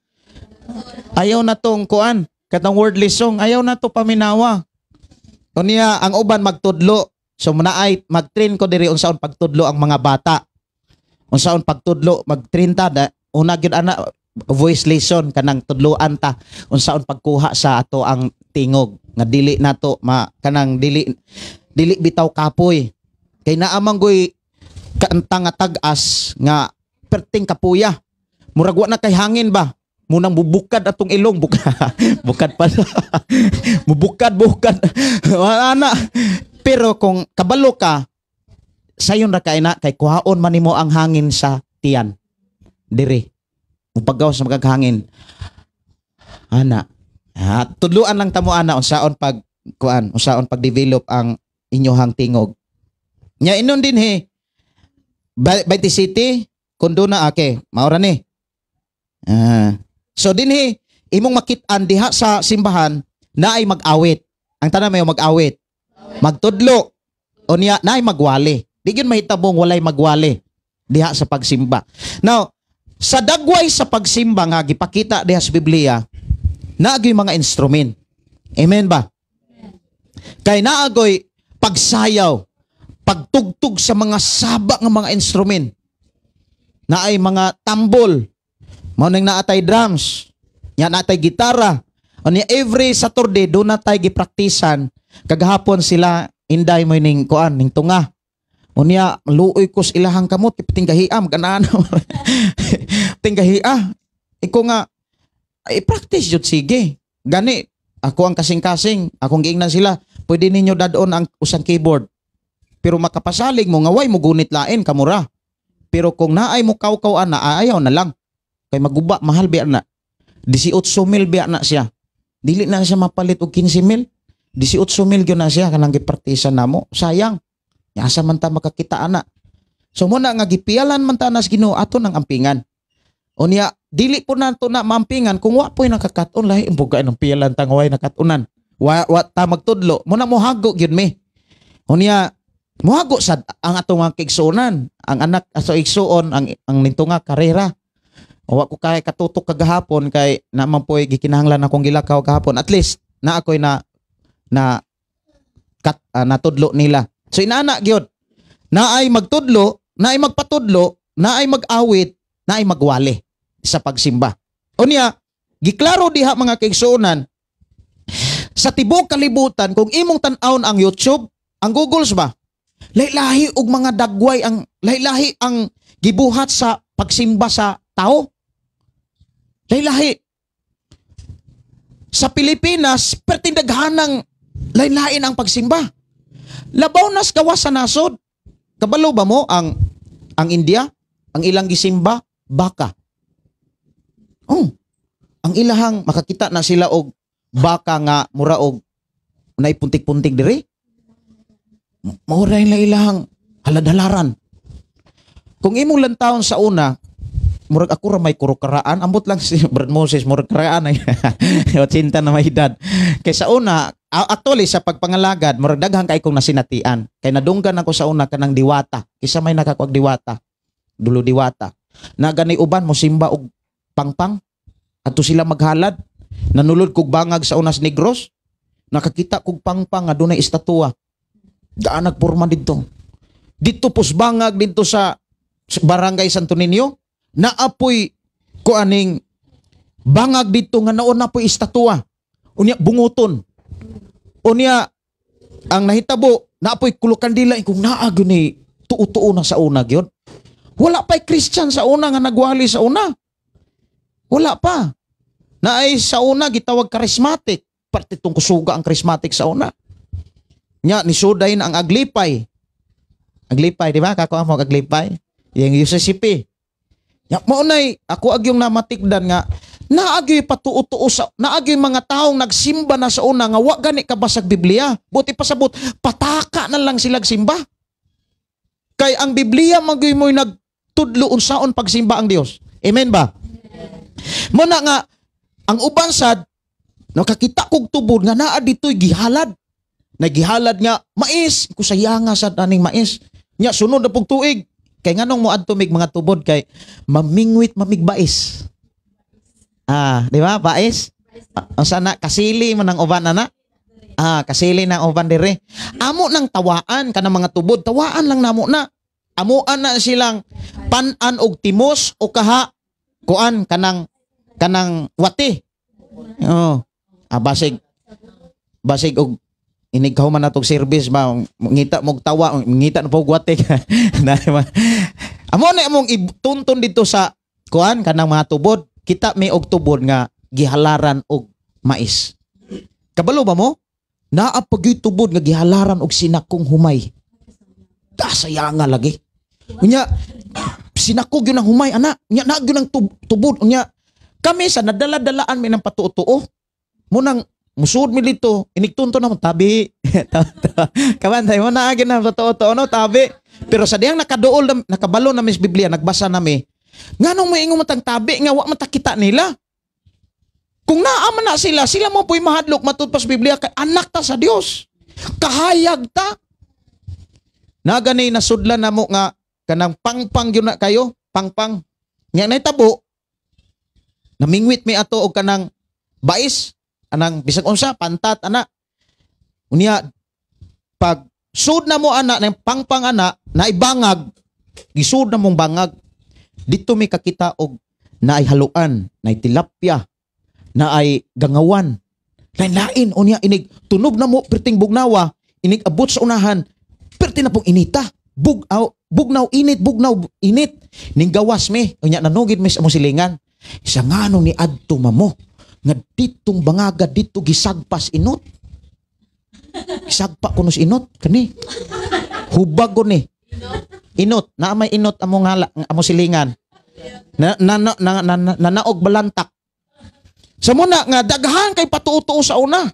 [SPEAKER 2] Ayaw na tong kuan, katong wordless song, ayaw na to paminawa. Unya ang uban magtudlo. So manaay mag-train ko diri unsaon pagtudlo ang mga bata. Unsaon pagtudlo, mag-train ta una gyud ana voice lesson kanang tudloan ta unsaon pagkuha sa ato ang tingog nga dili nato ma kanang dili dili bitaw kapoy. Kay naamang goy kanta nga tag-as nga perting kapuya. Murag wa na kay hangin ba? Munang bubukad atong ilong bukad pa. Mubukad bukad. Ana. Pero kung kabalo ka Sayon ra kay na kay kuhaon man nimo ang hangin sa tiyan. Dire. Mupagawas sa magaghangin. Ana. Ha, tudluan lang tamo ana unsaon pag kuan, unsaon pag-develop ang inyohang tingog. Nya inon din he. Bayti City kun na ake, maura ni. Ah. So dinhi imong makit-an diha sa simbahan na ay mag-awit. Ang tanan may mag-awit. Magtudlo. O niya na ay magwali. Di gyud mahitabong walay magwali diha sa pagsimba. Now, sa dagway sa pagsimba nga gipakita diha sa Biblia, naagoy mga instrument. Amen ba? Kay naagoy pagsayaw, pagtugtog sa mga saba nga mga instrument. Naay mga tambol, mao nang naatay drums, nya naatay gitara. Unya every Saturday do na tay gipraktisan. Kagahapon sila inday mo ning kuan ning tunga. Unya luoy ko sa ilahang kamot kay tinggahiam ganaan. Tinggahia. Iko nga i-practice jud sige. Gani ako ang kasing-kasing, akong giingnan sila, pwede ninyo dadon ang usang keyboard. Pero makapasalig mo nga way mo gunit lain kamura. Pero kung naay mo kaw-kaw ana, ayaw na lang. Kay maguba, mahal biya na. 18 mil biya na siya. Dili na siya mapalit og 15 mil. 18 mil gyud na siya kanang gipraktisan namo. Sayang. Asa man ta makakita ana. So muna nga gipialan man ta nas Ginoo ato nang ampingan. Unya dili po nato na mampingan kung wa po'y nakakaton lahi imbuga ng pialan tang way nakatunan. Wa ta magtudlo. Muna mohago gyud mi. Unya mohago sad ang atong mga kaigsuonan, ang anak aso igsuon ang nintunga karera. Wa ko kay katutok kagahapon kay naman po'y gikinahanglan akong gilakaw kahapon. At least na ako'y na na kat, natudlo nila. So inana gyud. Naay magtudlo, naay magpatudlo, naay mag-awit, naay magwali sa pagsimba. Unya, giklaro diha mga kaigsuonan sa tibuok kalibutan kung imong tan-awon ang YouTube, ang Googles ba? Lahi-lahi og mga dagway ang lahi-lahi ang gibuhat sa pagsimba sa tao. Lahi-lahi. Sa Pilipinas, pertindaghanang lahi-lahi ang pagsimba. Labaw nas gawas sa nasod. Kabalo ba mo ang India, ang ilang gisimba baka. Oh. Ang ilahang makakita na sila og baka nga mura og naipuntik-puntik diri. Mao ra ila ilahang halad-halaran. Kung imong lantawon sa una, murag ako ra may kurukaraan, ambot lang si Brad Moses, murag karaan ay 80 na may edad. Kay sa una, actually sa pagpangalagad, murag daghan kay kong nasinatian. Kay nadunggan ako sa una kanang diwata. Kisa may nakakuag diwata, dulo diwata. Na gani uban mo simba og pangpang, adto sila maghalad. Nanulod kog bangag sa unas Negros, nakakita kog pangpang nga dunay estatua. Gaan nagporma didto. Didto pos bangag didto sa Barangay Santo Niño, naapoy ko aning bangag didto nga nauna poy estatua. Unya bunguton. Unya ang nahitabo, naapoy kulokandila kung naa gyud ni tuo-tuo na sa una gyud. Wala pa'y Christian sa una nga nagwali sa una. Wala pa. Naay sa una gitawag charismatic. Parte tong kusuga ang charismatic sa una. Nya ni suday na ang aglipay. Aglipay, di ba? Kakuha mo aglipay. Yung UCCP. Nya mo nay ako agyong namatikdan nga naagyoy patuo-tuo sa naagyoy mga taong nagsimba na sa una nga wa gani kabasag Biblia. Buti pasabot pataka na lang sila simba. Kay ang Biblia magyoy mo'y nagtudlo unsaon pagsimba ang Dios. Amen ba? Muna nga ang uban sad nakakita kog tubod nga naa ditoy gihalad. Nagihalad nga mais, kusayanga sad aning mais. Nya sunod na pug tuig. Kay nganong moadto mig mga tubod kay mamingwit mamigbais. Ah, di ba? Bais. Ang sana kasili man ang uban ana. Ah, kasili na ang uban dire. Amo nang tawaan kanang mga tubod, tawaan lang namo na. Amuan na silang pan-an og timos o kaha kuan kanang kanang wati. Oh. Ah, basig basig og inig kahuman natog service ba ngita mog tawa ngita na pog wati. Amo na among ituntun dito sa kuan kanang mga tubod. Kita may og tubod nga gihalaran og mais. Kabalo ba mo? Naa pa gyud tubod nga gihalaran og sinakong humay. Kasayanga lagi. Unya sinakog yun ang humay ana. Unya na gyud ang tubod unya. Kami sa nadala-dalaan mi ng patuo-tuo. Munang musuod mi dito, inigtunto na mo tabi. Kabantay mo na agi na patuo-tuo no tabi. Pero sa diyang nakaduol na, nakabalo na mi sa Biblia, nagbasa nami. Nganong moingon man tang tabi nga wa man ta kita nila? Kung naa man na sila, sila mo po'y mahadlok matud pa sa Biblia kay anak ta sa Dios. Kahayag ta. Na gani nasudlan na mo nga kanang pangpang gyud na kayo, pangpang. Nya nahitabo, namingwit mi ato og kanang bais, anang bisag unsa pantat ana. Unya pag sud na mo ana ng pangpang ana, naibangag, gisud na mong bangag. Dito mi kakita og naay haluan, naay tilapia, naay gangawan. Lain-lain unya inig tunob na mo perting bugnawa, inig abot sa unahan, perti na pong inita. Bugaw, bugnaw init, bugnaw init. Ning gawas mi, unya nanugid mi sa among silingan. Isa nga ni adto mamo nga ditong bangaga dito gisagpas inot. Gisagpa kuno si inot kani. Hubag ko ni. Inot, naa may inot among hala, among silingan. Na na na, na, na, na, nanaog balantak. Sa muna nga daghan kay patuo-tuo sa una.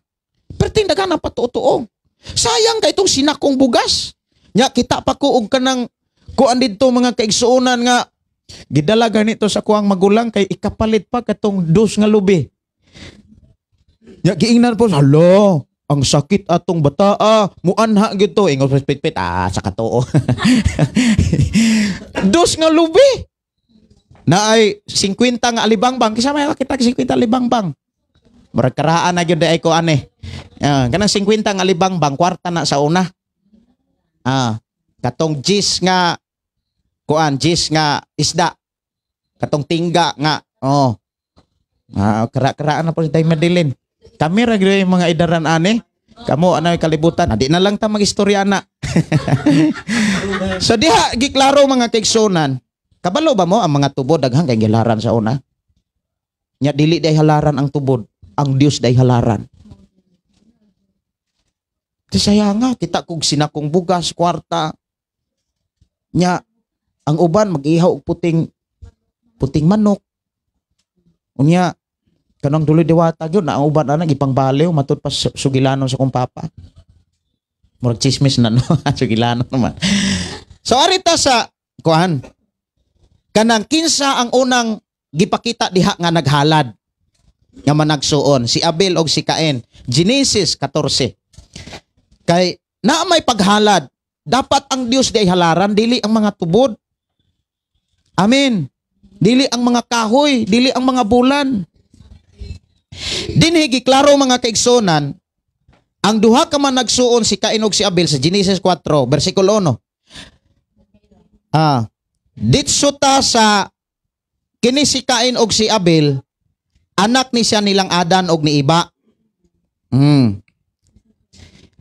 [SPEAKER 2] Perting daghan ang patuo-tuo. Sayang kay itong sinakong bugas. Nya kita pa ko og kanang kuan didto mga kaigsuonan nga gidala ganito sa kuang magulang kay ikapalit pa katong dos nga lubi. Nya giingnan po, hala, ang sakit atong bataa, muanha gyud to. Ingon sa pitpit, sa katuo. Dos nga lubi. Na ay 50 nga alibangbang. Kisa may kita 50 alibangbang. Murag karaan na gyud ay ko ane. Kanang 50 nga alibangbang, kwarta na sa una. Katong jis nga kuan, jis nga isda. Katong tingga nga, oh. Kara-karaan na po si Day Madeline. Kami ra gyud yung mga idaran ane. Kamo ano kalibutan. Adi na lang ta magistorya na. So diha giklaro mga kaigsunan. Kabalo ba mo ang mga tubod daghan kay gilaran sa una? Nya dili day halaran ang tubod, ang Dios day halaran. Ti saya nga kita kog sinakong bugas, kwarta. Nya ang uban mag-ihaw og puting puting manok. Unya kanang duloy diwata gyud na ang uban ana gipangbaliw matud pa sugilanon sa kong papa. Murag chismis na no, sugilanon naman. So arita sa kuan kanang kinsa ang unang gipakita diha nga naghalad nga managsuon, si Abel og si Cain. Genesis 14. Kay naa may paghalad, dapat ang Dios di ay halaran, dili ang mga tubod. Amen. Dili ang mga kahoy, dili ang mga bulan. Dinhi giklaro mga kaigsunan, ang duha ka managsuon si Cain og si Abel sa Genesis 4 bersikulo 1. Ditso ta sa kini si Cain og si Abel, anak ni siya nilang Adan og ni Iba.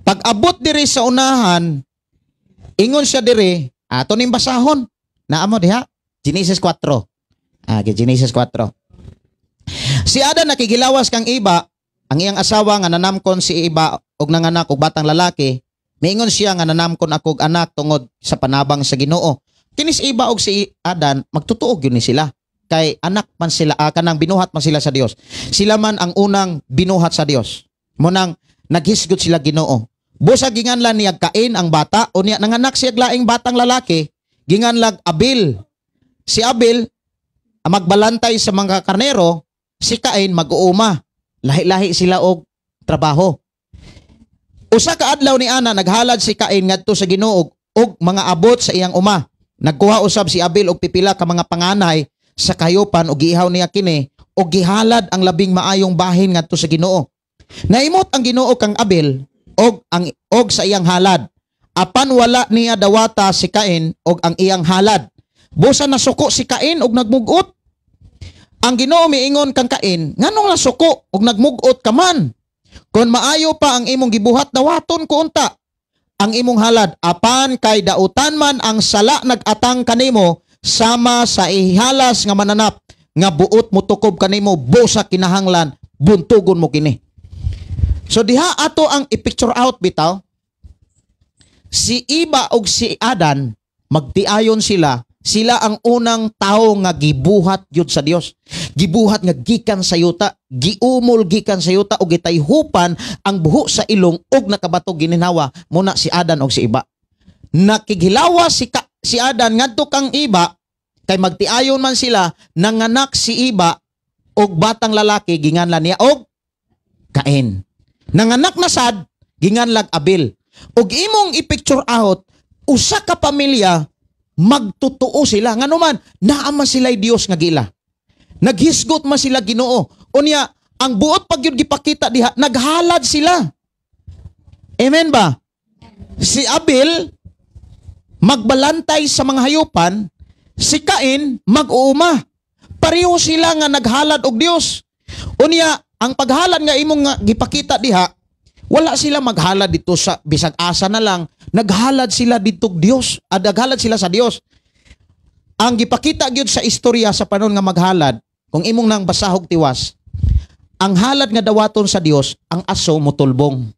[SPEAKER 2] Pag-abot diri sa unahan, ingon siya diri, ato ning basahon. Naa mo diha? Genesis 4. Genesis 4. Si Adan nakigilawas kang Iba, ang iyang asawa nga nanamkon si Iba og nanganak og batang lalaki, miingon siya nga nanamkon ako og anak tungod sa panabang sa Ginoo. Kini si Iba og si Adan magtutuog yun ni sila. Kay anak man sila, kanang binuhat man sila sa Dios. Sila man ang unang binuhat sa Dios. Munang naghisgot sila Ginoo. Busa ginganlan niya Cain ang bata, unya nanganak siya laing batang lalaki, ginganlag Abel. Si Abel ang magbalantay sa mga karnero, si Cain mag-uuma. Lahi-lahi sila og trabaho. Usa ka adlaw ni ana naghalad si Cain ngadto sa Ginoo og mga abot sa iyang uma. Nagkuha usab si Abel og pipila ka mga panganay sa kayopan og giihaw niya kini og gihalad ang labing maayong bahin ngadto sa Ginoo. Naimot ang Ginoo kang Abel og ang og sa iyang halad. Apan wala niya dawata si Cain og ang iyang halad. Busa nasuko si Cain og nagmugot. Ang Ginoo miingon kang Cain, nganong nasuko og nagmugot ka man? Kon maayo pa ang imong gibuhat, dawaton ko unta ang imong halad, apan kay dautan man ang sala nag-atang kanimo sama sa ihalas nga mananap nga buot motukob kanimo, busa kinahanglan buntugon mo kini. So diha ato ang i-picture out bitaw. Si Iba og si Adan magtiayon sila, sila ang unang tao nga gibuhat gyud sa Dios. Gibuhat nga gikan sa yuta, giumol gikan sa yuta og gitayhupan ang buho sa ilong og nakabato gininhawa muna si Adan og si Iba. Nakighilawa si Adan ngadto kang Iba kay magtiayon man sila, nanganak si Iba og batang lalaki, ginganlan niya og Cain. Nanganak na sad, ginganlag Abel. Og imong i-picture out, usa ka pamilya magtotoo sila. Ngano man, naa man sila'y Dios nga gila. Naghisgot man sila Ginoo. Unya, ang buot pag yun gipakita diha, naghalad sila. Amen ba? Si Abel magbalantay sa mga hayupan, si Cain mag-uuma. Pareho sila nga naghalad og Dios. Unya, ang paghalad nga imong nga gipakita diha, wala sila maghalad dito sa bisag asa na lang, naghalad sila dito Dios, at naghalad sila sa Dios. Ang gipakita gyud sa istorya sa panon nga maghalad, kung imong nang basahog tiwas, ang halad nga dawaton sa Dios, ang aso mutulbong.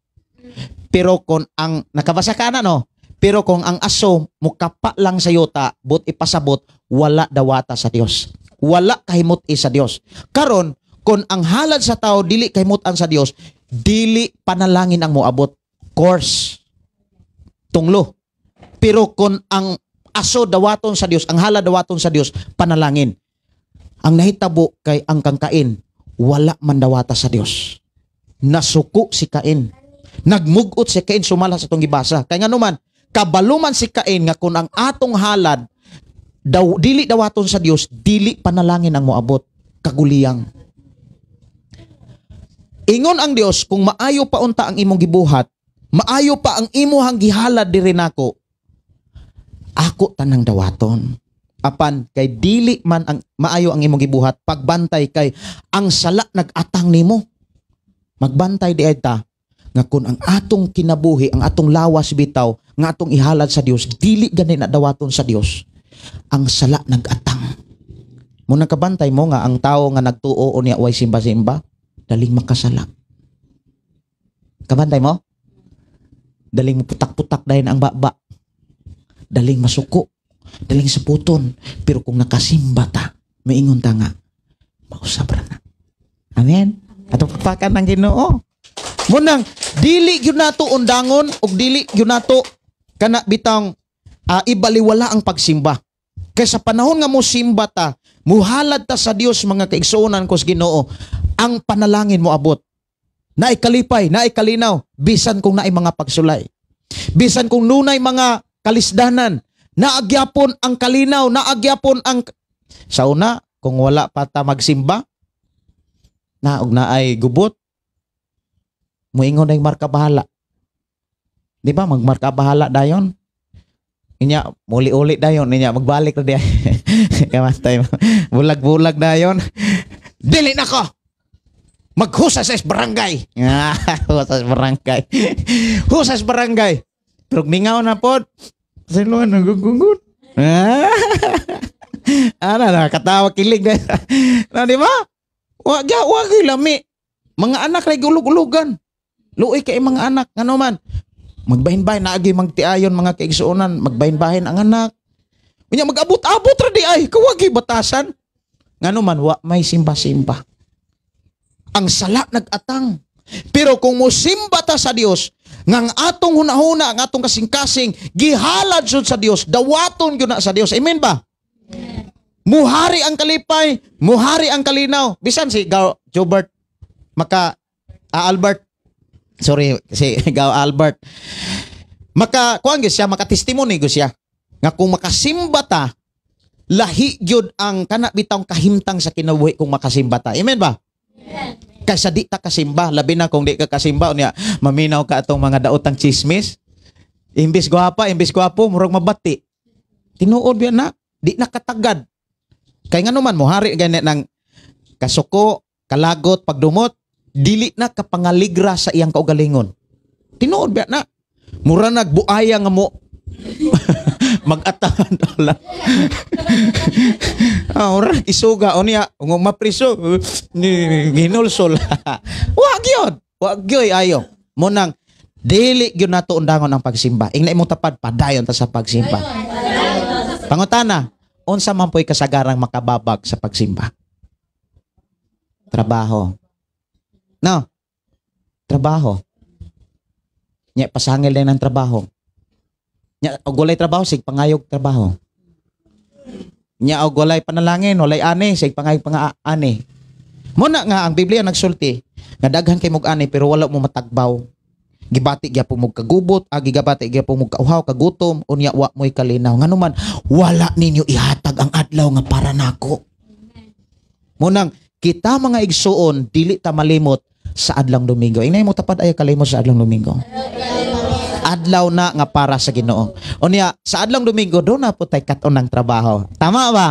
[SPEAKER 2] Pero kung ang nakabasa ka na, no? Pero kung ang aso mukapa lang sa yuta, but ipasabot, wala dawata sa Dios. Wala kahimut-i sa Dios. Karon, kung ang halad sa tao dili kahimutan sa Dios, dili panalangin ang moabot. Course. Tunglo. Pero kung ang aso dawaton sa Dios, ang halad dawaton sa Dios, panalangin. Ang nahitabo kay ang kang Cain, wala man dawata sa Dios. Nasuko si Cain. Nagmugot si Cain sumala sa itong gibasa. Kay nganuman, kabaluman si Cain nga kung ang atong halad daw dili dawaton sa Dios, dili panalangin ang moabot, kaguliyang. Ingon ang Dios, kung maayo pa unta ang imong gibuhat, maayo pa ang imuhang gihalad diri nako, ako tanang dawaton. Apan kay dili man ang maayo ang imong gibuhat, pagbantay kay ang sala nag-atang nimo. Magbantay di ay ta nga kung ang atong kinabuhi, ang atong lawas bitaw, nga atong ihalad sa Dios, dili gani na dawaton sa Dios. Ang sala nag-atang. Mo nakabantay mo nga ang tao nga nagtuo o niya way simba-simba, daling makasala. Kabantay mo? Daling putak-putak dahin ang baba. Daling masuko. Daling saputon. Pero kung nakasimba ta, maingon ta nga, mausap ra na. Amen? Atong pakpakan ng Ginoo. Munang, dili gyud nato undangon ug dili gyud nato kana bitang ibaliwala ang pagsimba. Kay sa panahon nga mo simba ta, muhalad ta sa Dios, mga kaigsuonan ko sa Ginoo, ang panalangin mo abot. Naay kalipay, naay kalinaw, bisan kung naay mga pagsulay. Bisan kung nunay mga kalisdanan, naagyapon ang kalinaw, naagyapon ang sa una, kung wala pa ta magsimba, naog naay gubot, muingon ay marka bahala. Di ba? Magmarka bahala dayon. Inya, muli-uli dayon. Inya, magbalik na diya. Kamantay mo. Bulag-bulag dayon. Dili na ko! Maghusas sa barangay. Husas barangay. Husas barangay. Pero mingaw na pod. Sino nagugugut? Ana na, katawa kilig na. Na, di ba? Wag ya, wag lami. Mga anak ray gulug-ulugan. Luoy kay mga anak, ngano man. Magbahin-bahin naagi magtiayon mga kaigsuonan, magbahin-bahin ang anak. Unya magabot-abot ra di ay, kawagi batasan. Ngano man wa may simba-simba. Ang sala nag-atang. Pero kung mosimba ta sa Dios, ngang atong hunahuna, ang atong kasing-kasing gihalad jud sa Dios, dawaton gyud na sa Dios. Amen ba? Muhari ang kalipay, muhari ang kalinaw. Bisan si Gao Jobert maka Albert, sorry, si Gao Albert maka kuan gyud siya, maka testimony gyud siya nga kung makasimba ta, lahi gyud ang kana bitawng kahimtang sa kinabuhi kung makasimba ta. Amen ba? Kaysa di ta kasimba, labi na kung di ka kasimba, unya maminaw ka atong mga daotang chismis. Imbis gwapa, imbis gwapo, murag mabati. Tinuod biya na, di na katagad. Kay ngano man mohari gani ng kasuko, kalagot, pagdumot, dili na kapangaligra sa iyang kaugalingon. Tinuod biya na. Mura nagbuaya nga mo mag-atahan lang. Ora isuga unya kung mapriso ginulsol. Wa gyud. Wa gyud ayo. Munang Dili gyud nato undangon ang pagsimba. Ingna imong tapad, padayon ta sa pagsimba. Pangutana, unsa man po'y kasagarang makababag sa pagsimba? Trabaho. No. Trabaho. Nya pasangil din ang trabaho. Nya og walay trabaho, sig pangayog trabaho. Nya og walay panalangin, walay ani, sig pangayog pang-ani. Muna nga ang Biblia nagsulti nga daghan kay mog ani pero wala mo matagbaw. Gibati gyapon mo kagubot, gibati gyapon mo kauhaw, kagutom, unya wa mo'y kalinaw. Ngano man wala ninyo ihatag ang adlaw nga para nako. Munang kita mga igsuon dili ta malimot sa adlong Domingo. Ingna mo tapad, ay kalimot sa adlong Domingo. Adlaw na nga para sa Ginoo. Unya sa adlong Domingo do na po tay kat-on ng trabaho. Tama ba?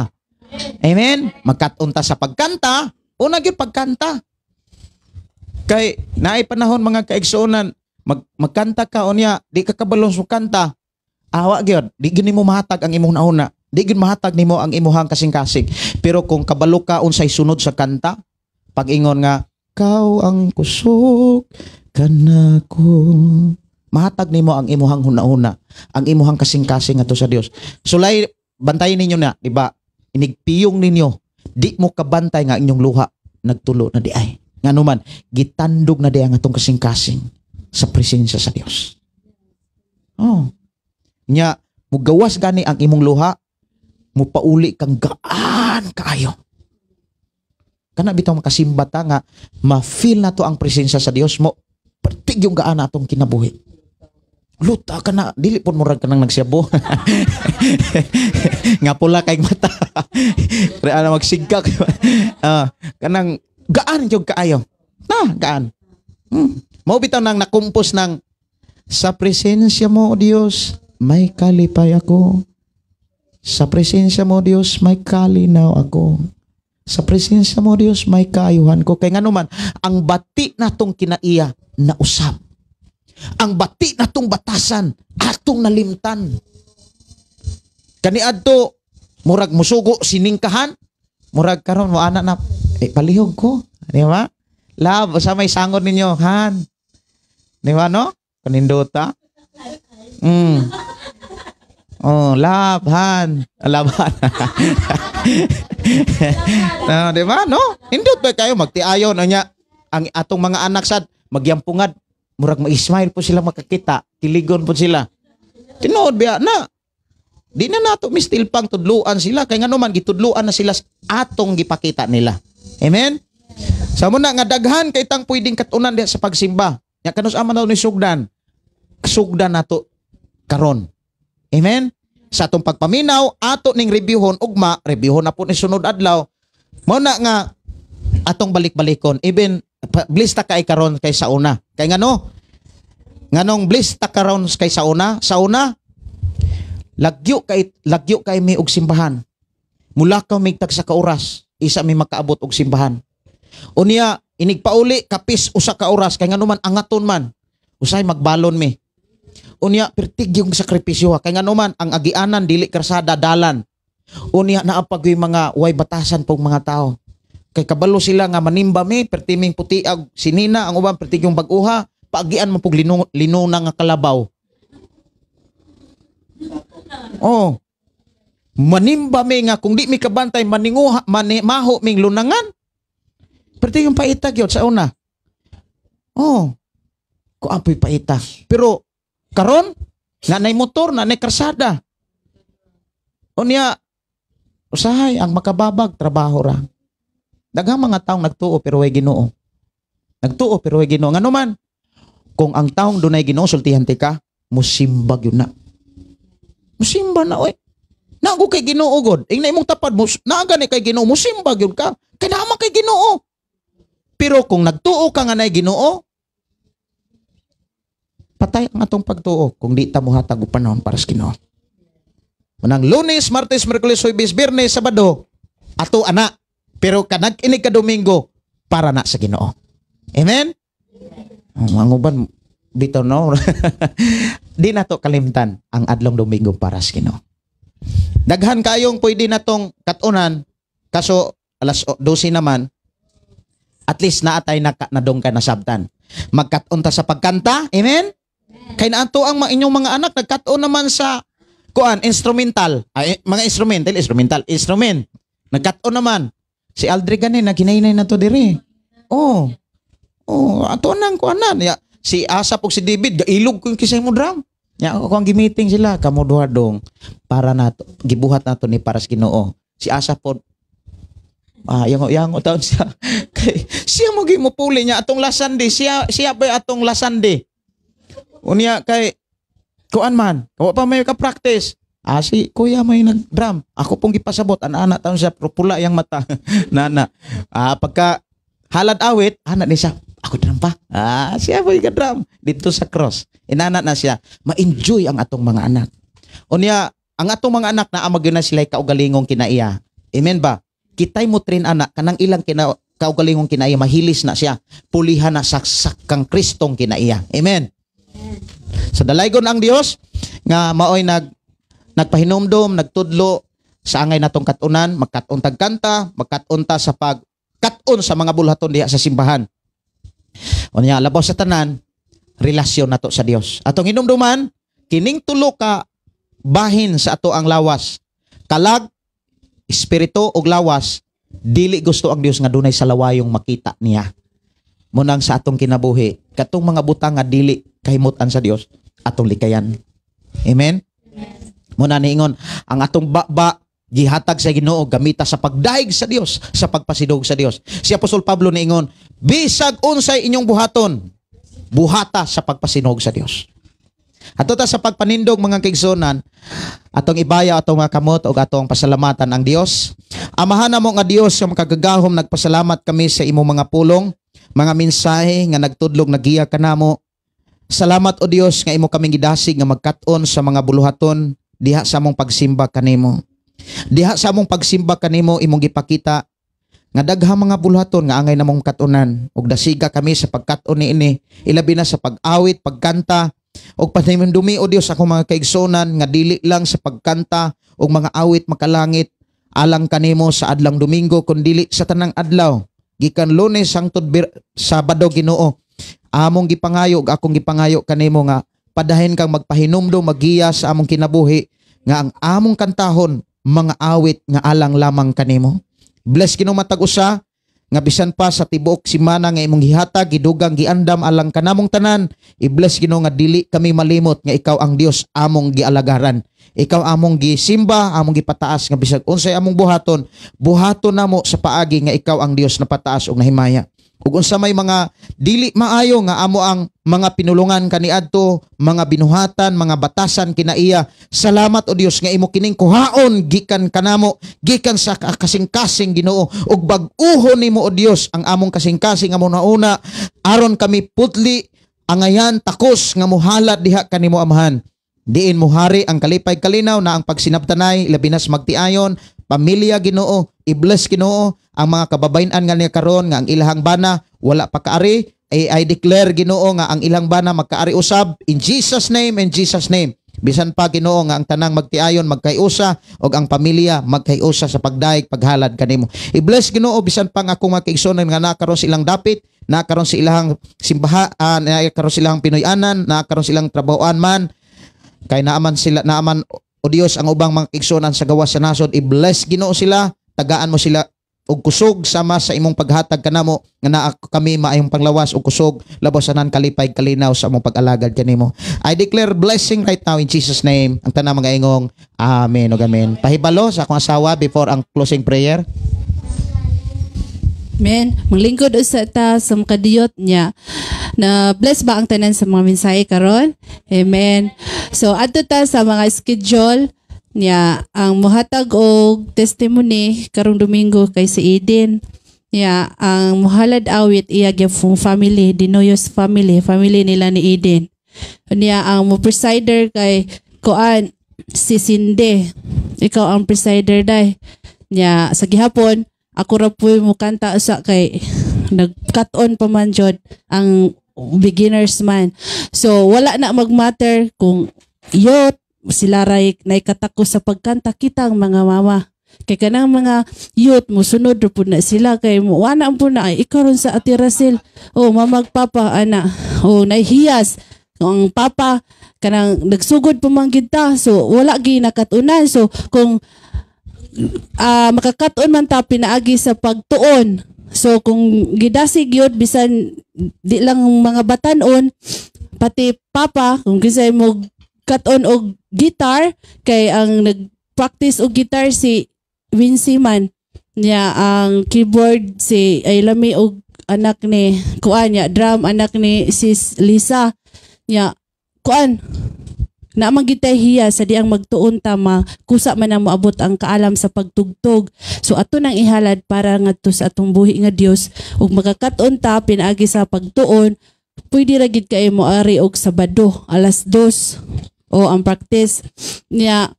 [SPEAKER 2] Amen. Magkat-on ta sa pagkanta, una gyud pagkanta. Kay naay panahon mga kaigsuonan, magkanta ka unya di ka kabalon sa kanta. Awa gyud, di gyud nimo mahatag ang imong nauna. Di gyud mahatag nimo ang imuhang kasing-kasing. Pero kung kabalo ka unsay sunod sa kanta, pag-ingon nga kaw ang kusog kanako, mahatag nimo ang imuhang hunahuna, ang imuhang kasing-kasing ngadto sa Dios. Sulay bantayan ninyo na, di ba? Inigpiyong ninyo, di mo kabantay nga inyong luha nagtulo na di ay. Ngano man, gitandog na di ang atong kasing-kasing sa presensya sa Dios. Oh. Nya mugawas gani ang imong luha, mupauli kang gaan kaayo. Kana bitaw makasimba ta nga ma-feel na to ang presensya sa Dios mo, pertig yung gaan atong kinabuhi. Luta ka na, dili pud murag ka nang nagsiyabo. Nga pula kay mata. Pero ana magsigak. Kanang gaan jud kaayo. Na, gaan. Mao bitaw nang nakumpos ng sa presensya mo, O Dios, may kalipay ako. Sa presensya mo, Dios, may kalinaw ako. Sa presensya mo, Dios, may kaayuhan ko. Kay ngano man, ang bati natong kinaiya nausab. Ang bati natong batasan atong nalimtan. Kaniadto murag musugo siningkahan, murag karon mo ana na palihog ko, di ba? Love, sa may sangod ninyo, han. Di ba no? Kanindota. Oh, love, han. Love, han. No, di ba no? Indot ba kayo magtiayon nya ang atong mga anak sad magyampungad, murag ma-smile po sila makakita, kiligon po sila. Tinuod biya na. Di na nato mistil pang tudluan sila kay ngano man gitudluan na sila atong gipakita nila. Amen. Sa muna nga daghan kay tang pwedeng katunan diha sa pagsimba. Nya kanus ama na ni sugdan. Sugdan nato karon. Amen. Sa atong pagpaminaw ato ning reviewhon ugma, reviewhon na po ni sunod adlaw. Mao na nga atong balik-balikon. Even bliss ta kay karon kay sa una. Kay ngano? Nganong bliss ta karon kay sa una? Sa una lagyo kay mi og simbahan. Mula ka mig tag sa ka oras, isa mi makaabot og simbahan. Unya inigpauli kapis usa ka oras kay ngano man angaton man. Usay magbalon mi. Unya pertig yung sakripisyo kay ngano man ang agianan dili karsada dalan. Unya naa pa gyud mga way batasan pong mga tao. Kay kabalo sila nga manimba mi pertiming puti ag sinina ang uban pertig yung bag-uha paagian man pug linuna nga kalabaw. Oh. Manimba mi nga kung di mi kabantay maninguha maho ming lunangan. Perti yung paita gyud sa una. Oh. Kuan po'y paita. Pero karon na nay motor, na nay karsada. Unya usahay ang makababag trabaho ra. Daghang mga taong nagtuo pero way Ginoo. Nagtuo pero way Ginoo. Ngano man kung ang taong dunay Ginoo sultihan ti ka, musimbag yun na. Musimba na oy. Nago kay Ginoo god. Ingna imong tapad mo, naa gani kay Ginoo, musimbag yun ka. Kay naa man kay Ginoo. Pero kung nagtuo ka nga nay Ginoo, patay ang atong pagtuo kung di ta mohatag og panahon para sa Ginoo. Manang Lunes, Martes, Miyerkules, Huwebes, Biyernes, Sabado, ato ana. Pero kanag inig ka Domingo, para na sa Ginoo. Amen? Oh, mga uban, bitaw no. Di na to kalimtan ang adlong Domingo para sa Ginoo. Daghan kayong pwede na tong katunan, kaso alas 12 naman, at least naatay na nadong ka nasabtan. Magkat-on ta sa pagkanta, amen? Kay naato ang mga inyong mga anak nagkat-on naman sa kuan instrumental. Ay, mga instrumental, instrumental, instrument. Nagkat-on naman. Si Aldri gani naghinay na to diri. Oh. Oh, ato nang kuanan. Ya, si Asap ug si David gailog ko kisay mo drum. Ya, ako ang gi-meeting sila kamo duha dong para nato gibuhat nato ni para sa Ginoo. Si Asap pod ah, yango yango taon siya. Kay siya mo gi mo puli niya atong last Sunday, siya siya ba atong last Sunday. Unya kay kuan man, wa pa may ka-practice. Ah, si kuya may nag-drum. Ako pong gipasabot, ana-ana taon siya, pero pula yang mata. Nana. Ah, pagka halad awit, ana ni siya, ako drum pa. Ah, siya mo drum dito sa cross. Inana na siya, ma-enjoy ang atong mga anak. Unya, ang atong mga anak na amag na sila kaugalingong kinaiya. Amen ba? Kitay mo train anak kanang ilang kina kaugalingong kinaiya mahilis na siya. Pulihan na saksak kang Kristong kinaiya. Amen. Sa dalaygon ang Dios nga maoy nagpahinumdom, nagtudlo sa angay natong katunan, magkat-on tag kanta, magkat-on ta sa pag kat-on sa mga bulhaton diha sa simbahan. Unya, labaw sa tanan, relasyon nato sa Dios. Atong hinumduman, kining tulo ka bahin sa ato ang lawas. Kalag, espiritu ug lawas, dili gusto ang Dios nga dunay sa lawayong makita niya. Munang sa atong kinabuhi, katong mga butang nga dili kahimutan sa Dios, atong likayan. Amen? Muna niingon, ang atong baba gihatag sa Ginoo gamita sa pagdayeg sa Dios, sa pagpasidog sa Dios. Si Apostol Pablo niingon, bisag unsay inyong buhaton, buhata sa pagpasinog sa Dios. Ato ta sa pagpanindog, mga kaigsuonan, atong ibaya atong mga kamot ug atong pasalamatan ang Dios. Amahan namo nga Dios nga makagagahom, nagpasalamat kami sa imong mga pulong, mga mensahe nga nagtudlog nagiya kanamo. Salamat, o Dios, nga imo kaming gidasig nga magkat-on sa mga buluhaton diha sa among pagsimba kanimo. Diha sa among pagsimba kanimo, imong gipakita nga daghang mga buluhaton nga angay namong katunan ug dasiga kami sa pagkat-on niini, ilabi na sa pag-awit, pagkanta ug panimdumi, o Dios, akong mga kaigsuonan nga dili lang sa pagkanta ug mga awit makalangit alang kanimo sa adlang Domingo kun dili sa tanang adlaw gikan Lunes hangtod Sabado. Ginoo, among gipangayo ug akong gipangayo kanimo nga padahin kang magpahinumdom, magiya sa among kinabuhi nga ang among kantahon mga awit nga alang lamang kanimo. Bless, Ginoo, matag usa nga bisan pa sa tibuok simana nga imong gihatag, gidugang, giandam alang kanamong tanan. I-bless, Ginoo, nga dili kami malimot nga ikaw ang Dios among gialagaran. Ikaw among gisimba, among gipataas nga bisag unsay among buhaton, buhaton namo sa paagi nga ikaw ang Dios na pataas ug nahimaya. Ug unsa may mga dili maayo nga amo ang mga pinulungan kaniadto, mga binuhatan, mga batasan kinaiya. Salamat, o Dios, nga imo kining kuhaon gikan kanamo, gikan sa kasing-kasing, Ginoo, ug bag-uhon nimo, o Dios, ang among kasing-kasing amo nauna aron kami putli angayan takos nga muhalad diha kanimo, Amahan. Diin muhari ang kalipay, kalinaw na ang pagsinabtanay, labi na sa magtiayon pamilya, Ginoo. I-bless, Ginoo, ang mga kababayen-an nga niya karon nga ang ilahang bana wala pa kaari. I declare, Ginoo, nga ang ilang bana magkaari usab in Jesus name, in Jesus name. Bisan pa, Ginoo, nga ang tanang magtiayon magkayusa ug ang pamilya magkayusa sa pagdayeg, paghalad kanimo. I-bless, Ginoo, bisan pa nga akong mga kaigsuonan nga nakaron sa ilang dapit, nakaron sa ilahang simbahan, nakaron sa ilang Pinoy-anan, nakaron sa ilang trabahoan man kay naaman sila, naaman, o Dios, ang ubang mga kaigsuonan sa gawas sa nasod. I-bless, Ginoo, sila, tagaan mo sila og kusog sama sa imong paghatag kanamo nga naa kami maayong panglawas ug kusog, labaw sa kalipay, kalinaw sa among pag-alagad kanimo. I declare blessing right now in Jesus name. Ang tanang mga ingong amen ug amen. Pahibalo sa akong asawa before ang closing prayer.
[SPEAKER 1] Amen. Manglingkod usa ta sa makadiyot niya. Na bless ba ang tanan sa mga mensahe karon? Amen. So adto ta sa mga schedule niya. Ang muhatag og testimony karong Domingo kay si Eden. Niya ang muhalad awit, iya gyapon family, Dinoyos family, family nila ni Eden. Niya ang mo presider kay kuan, si Sinde. Ikaw ang presider dai. Niya sa gihapon ako ra po'y mo kanta sa kay nag-cut on pa man jud ang beginners man. So wala na magmatter kung youth sila ray naikatako sa pagkanta, kita ang mga mama. Kay kanang mga youth musunod ra pud na sila kay mo wana po na ay ikaw ron sa Ate Russell. Oh, mamag papa ana. Oh, nahiyas. Kung ang papa kanang nagsugod pa man gid ta, so wala gi nakatunan. So kung makakat-on man ta pinaagi sa pagtuon. So kung gidasig yun, bisan di lang mga batanon, pati papa, kung kisay mo kat-on og guitar, kay ang nag-practice og guitar si Wincy man. Niya ang keyboard si ay lami og anak ni kuan niya, drum anak ni sis Lisa. Niya kuan na man gitay hiya sa diang magtuon ta, kusa man ang moabot ang kaalam sa pagtugtog. So ato nang ihalad para ngadto sa atong buhi nga Dios ug makakat-on ta pinaagi sa pagtuon. Pwede ra gid kay mo ari og Sabado alas 2 o ang practice niya.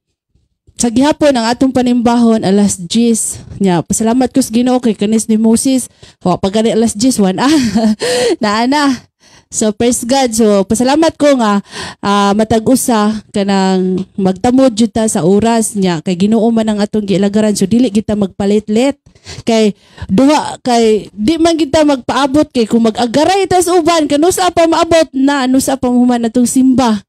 [SPEAKER 1] Sa gihapon ang atong panimbahon alas 10 nya. Pasalamat ko sa Ginoo kay kanis ni Moses, wa pa gani alas 10, 1 ah naa na. So praise God. So pasalamat ko nga matag usa kanang magtamod jud ta sa oras niya kay Ginoo man ang atong giilagaran. So dili kita magpalit-lit kay duha kay di man kita magpaabot, kay kung mag-agaray ta sa uban, kanusa pa maabot na, anusa pa mahuman atong simba.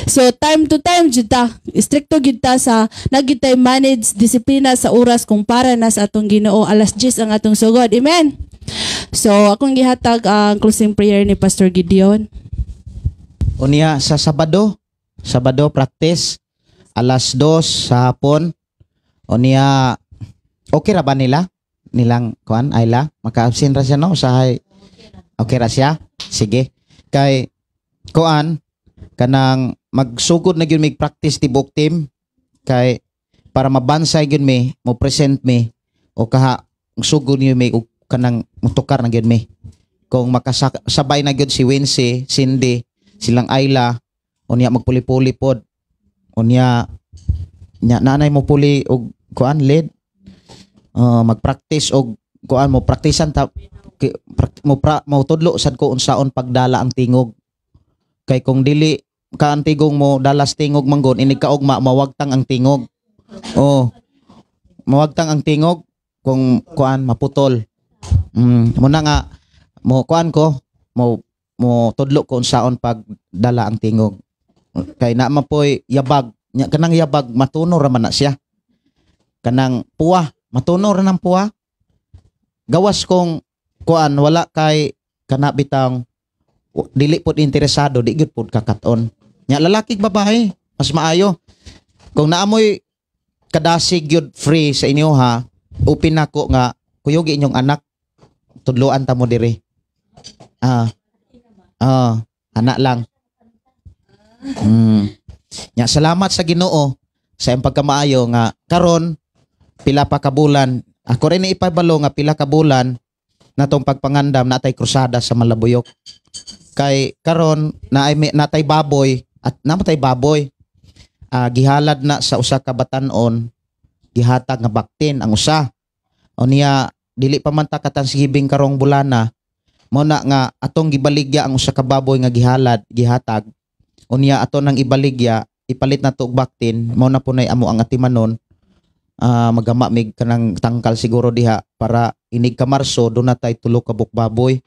[SPEAKER 1] So time to time jud ta, istrikto gid ta sa nagitay manage disiplina sa oras kung para na sa atong Ginoo. Alas 10 ang atong sugod. Amen. So akong gihatag ang closing prayer ni Pastor Gideon.
[SPEAKER 2] Unya sa Sabado, Sabado practice alas 2 sa hapon. Unya okay ra ba nila? Nilang kuan Ayla, maka-absent ra siya, no? Usahay. Okay ra siya? Sige. Kay kuan kanang magsugod na gyud mig practice tibok team kay para mabansay gyud mi, mo present mi o kaha sugod gyud mi og kanang mutukar na gyud mi. Kung makasabay na gyud si Wincy, Cindy, silang Ayla, unya magpuli-puli pod. Unya nya nanay mo puli og kuan lead. Magpractice og kuan mo praktisan ta mo pra, mo tudlo sad ko unsaon pagdala ang tingog. Kay kung dili ka ang tigong mo dalas tingog manggon inig kaugma mawagtang ang tingog. Oh. Mawagtang ang tingog kung kuan maputol. Muna nga mo kuan ko mo mo tudlo ko unsaon pagdala ang tingog. Kay na man poy yabag nya, kanang yabag matuno ra man na siya. Kanang puwa matuno ra ng puwa. Gawas kung kuan wala kay kana bitang dili pod interesado, di gyud pod kakaton. Nya lalaki babae mas maayo. Kung naamoy kadasig gyud free sa inyo ha, open nako nga kuyugi inyong anak, tudloan ta mo diri. Ah, anak lang. Nya salamat sa Ginoo sa iyang pagkamaayo nga karon pila pa ka bulan ako rin ipabalo nga pila ka bulan natong pagpangandam natay krusada sa Malabuyok. Kay karon naay natay baboy at namatay baboy. Gihalad na sa usa ka batan-on, gihatag nga baktin ang usa. Unya dili pa man ta ka-Thanksgiving karong bulana, mo na nga atong gibaligya ang usa ka baboy nga gihalad, gihatag. Unya ato nang ibaligya, ipalit na to og baktin, mao na punay amo ang atimanon. Magama mig kanang tangkal siguro diha para inig ka Marso do na tay tulo ka buok baboy.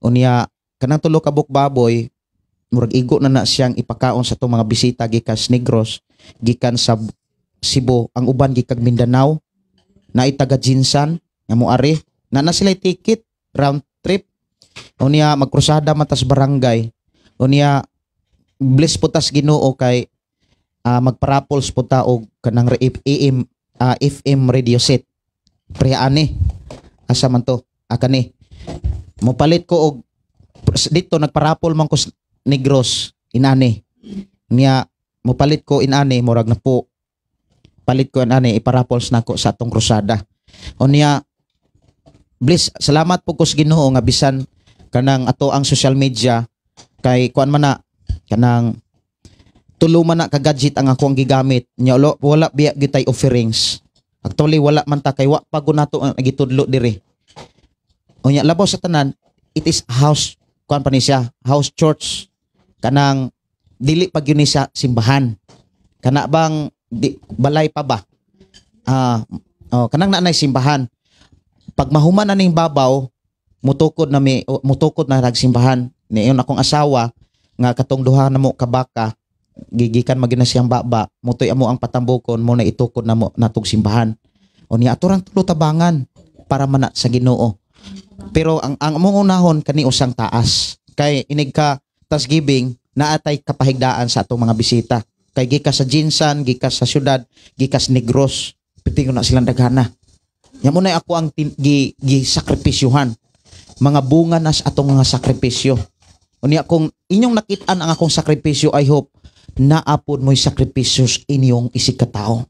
[SPEAKER 2] Unya kanang tulo ka buok baboy murag igo na na siyang ipakaon sa atong mga bisita gikan sa Negros, gikan sa Cebu, ang uban gikan Mindanao, na taga Jinsan nga moari na na sila ticket round trip. Unya magkrusada man tas barangay. Unya bless po tas Ginoo kay magparapols po ta og kanang AM FM radio set. Pre ani asa man to akani mopalit ko og dito nagparapol man ko sa Negros inani. Niya mopalit ko inani, murag na po palit ko inani, iparapols nako sa atong krusada. Unya bless, salamat po ko sa Ginoo nga bisan kanang ato ang social media kay kuan man na kanang tulo man na ka gadget ang ako ang gigamit. Nya wala, wala biya gitay offerings. Actually wala man ta kay wa pa nato ang gitudlo diri. Unya labaw sa tanan, it is house kuan pa ni siya, house church, kanang dili pa gyud ni siya simbahan, kana bang di, balay pa ba, oh, kanang naanay simbahan. Pag mahuman na ning babaw, mutukod na mi, mutukod na rag simbahan. Niyon akong asawa Nga katong duha namo ka baka gigikan magina siyang baba mutoy amo ang patambukon mo na itukod namo natog simbahan. Unya ato rang tulo tabangan para man na sa Ginoo. Pero ang among unahon kani usang taas kay inig ka Thanksgiving naatay kapahigdaan sa atong mga bisita. Kay gikas sa Jinsan, gikas sa syudad, gikas Negros, piti ko na silang daghana. Nya mo na ako ang gisakripisyuhan. Mga bunga na sa atong mga sakripisyo. Unya kung inyong nakitaan ang akong sakripisyo, I hope naapod mo'y sakripisyo inyong isig katao.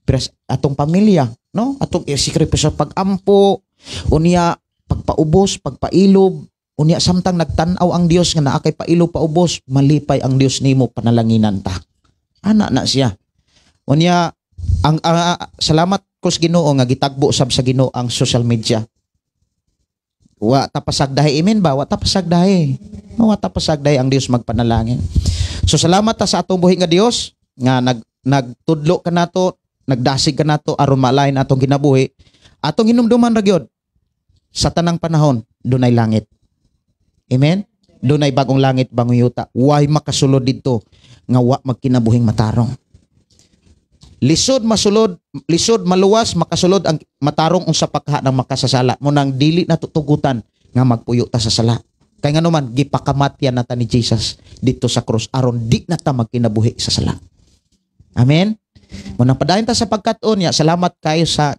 [SPEAKER 2] Pero atong pamilya, no? Atong sakripisyo pag-ampo, unya pagpaubos, pagpailob, unya samtang nagtan-aw ang Dios nga naa kay pailob paubos, malipay ang Dios nimo, panalanginan ta. Ana na siya. Unya ang salamat ko sa Ginoo nga gitagbo sab sa Ginoo ang social media. Wa tapasagdahi imin ba? Wa tapasagdahi. Wa tapasagdahi ang Dios magpanalangin. So salamat ta sa atong buhi nga Dios nga nagtudlo ka nato, nagdasig ka nato aron malain atong kinabuhi. Atong hinumduman ra gyud sa tanang panahon dunay langit. Amen. Dunay bagong langit, bagong yuta. Way makasulod didto nga wa magkinabuhing matarong. Lisod masulod, lisod maluwas, makasulod ang matarong unsa pagkaha ng makasasala. Munang dili na tutugutan nga magpuyo ta sa sala. Kay ngano man gipakamatyan nata ni Jesus dito sa krus aron di na ta magkinabuhi sa sala. Amen. Munang padayon ta sa pagkat-on niya. Salamat kayo sa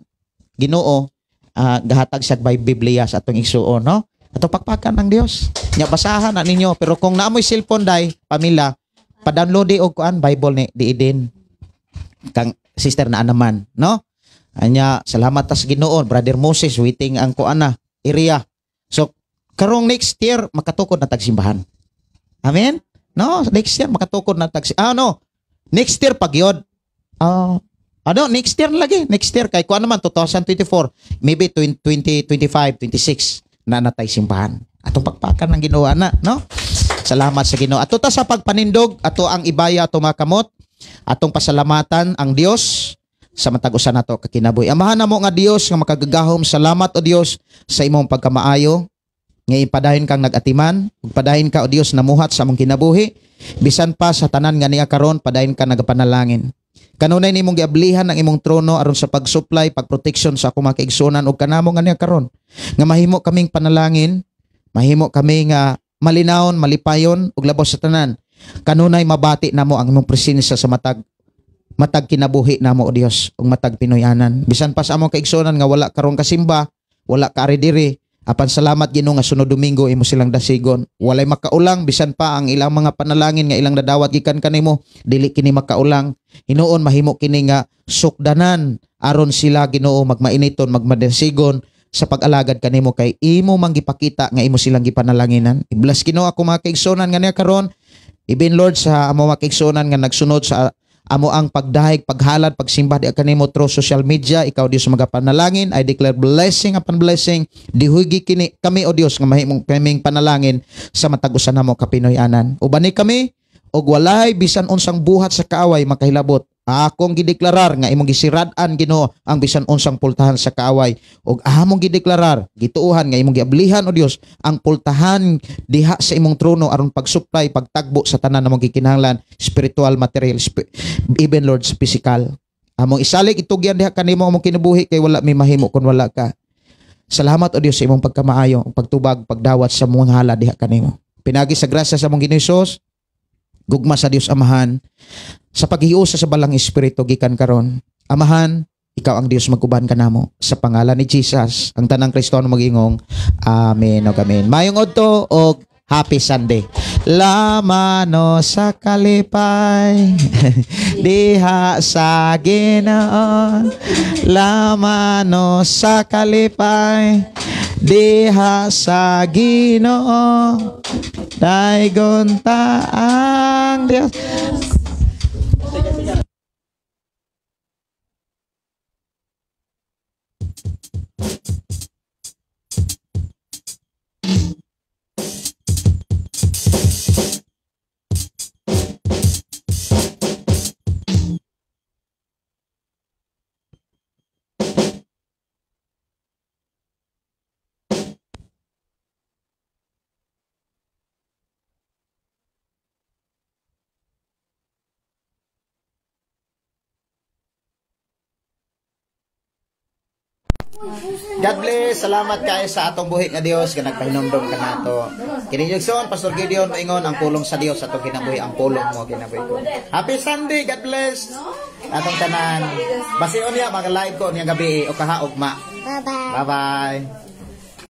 [SPEAKER 2] Ginoo, gahatag siya by Biblia sa atong igsuon, no? Ato pakpakan ng Dios. Nya basahan na ninyo, pero kung naamoy cellphone day, pamilya, pa-download di og kuan Bible ni diidin. Kang sister na naman, no? Anya salamat ta sa Ginoo, Brother Moses waiting ang kuan na area. So karong next year makatukod na tagsimbahan. Amen? No, next year makatukod na tag no. Next year pagyod. Ano, next year lagi, next year kay kuan naman 2024, maybe 2025, 26 na natay simbahan. Atong pakpakan ng Ginoo na, no? Salamat sa Ginoo. Ato ta sa pagpanindog, ato ang ibaya ato makamot, atong pasalamatan ang Dios sa matag usa nato kakinabuhi. Amahan namo nga Dios nga makagagahom, salamat o Dios sa imong pagkamaayo. Nga ipadayon kang nagatiman, ug padayon ka o Dios namuhat sa among kinabuhi, bisan pa sa tanan nga niya karon padayon ka nagapanalangin. Kanunay nimong giablihan ang imong trono aron sa pag-supply, pag-protection sa akong mga kaigsuonan ug kanamo nga niya karon. Nga mahimo kaming panalangin, mahimo kami nga malinawon, malipayon ug labaw sa tanan. Kanunay mabati namo ang imong presensya sa matag kinabuhi namo o Dios ug matag Pinoyanan. Bisan pa sa among kaigsuonan nga wala karon kasimba, wala kaari diri, apan salamat Ginoo nga sunod Domingo imo silang dasigon. Walay makaulang bisan pa ang ilang mga panalangin nga ilang nadawat gikan kanimo, dili kini makaulang. Hinuon mahimo kini nga sukdanan aron sila Ginoo magmainiton, magmadasigon sa pag-alagad kanimo kay imo mang gipakita nga imo silang gipanalanginan. I-bless Ginoo ako mga kaigsuonan nga niya karon. Ibin Lord sa amo mga kaigsuonan nga nagsunod sa amo ang pagdahig, paghalad, pagsimba di kanimo through social media. Ikaw Dios magapanalangin. I declare blessing upon blessing. Dihugi kini kami o Dios nga mahimong kaming panalangin sa matag usa namo ka Pinoy-anan. Ubani kami og walay bisan unsang buhat sa kaaway makahilabot. Akong gideklarar nga imong gisirad-an Ginoo ang bisan unsang pultahan sa kaaway, ug among gideklarar gituohan nga imong giablihan o Dios ang pultahan diha sa imong trono aron pagsupply, pagtagbo sa tanan namong gikinahanglan, spiritual, material, even Lord sa physical. Among isalig itugyan diha kanimo among kinabuhi kay wala may mahimo kun wala ka. Salamat o Dios sa imong pagkamaayo, pagtubag, pagdawat sa among hala diha kanimo. Pinagi sa grasya sa among Ginoo Hesus, gugma sa Dios Amahan, sa paghiusa sa balang espiritu gikan karon. Amahan, ikaw ang Dios maguban kanamo sa pangalan ni Jesus, ang tanang Kristiyano magingong amen og amen. Mayong udto og happy Sunday. Lamano sa kalipay diha sa Ginoo, lamano sa kalipay diha sa Ginoo, daygon ta ang Dios. God bless. Salamat kaayo sa atong buhi nga Dios nga nagpahinumdom kanato. Kini igsoon, Pastor Gideon, moingon ang pulong sa Dios atong kinabuhi, ang pulong mo kinabuhi ko. Happy Sunday. God bless. Atong tanan. Basi unya mga live ko niyang gabi o kaha ugma.
[SPEAKER 5] Bye-bye.
[SPEAKER 2] Bye-bye.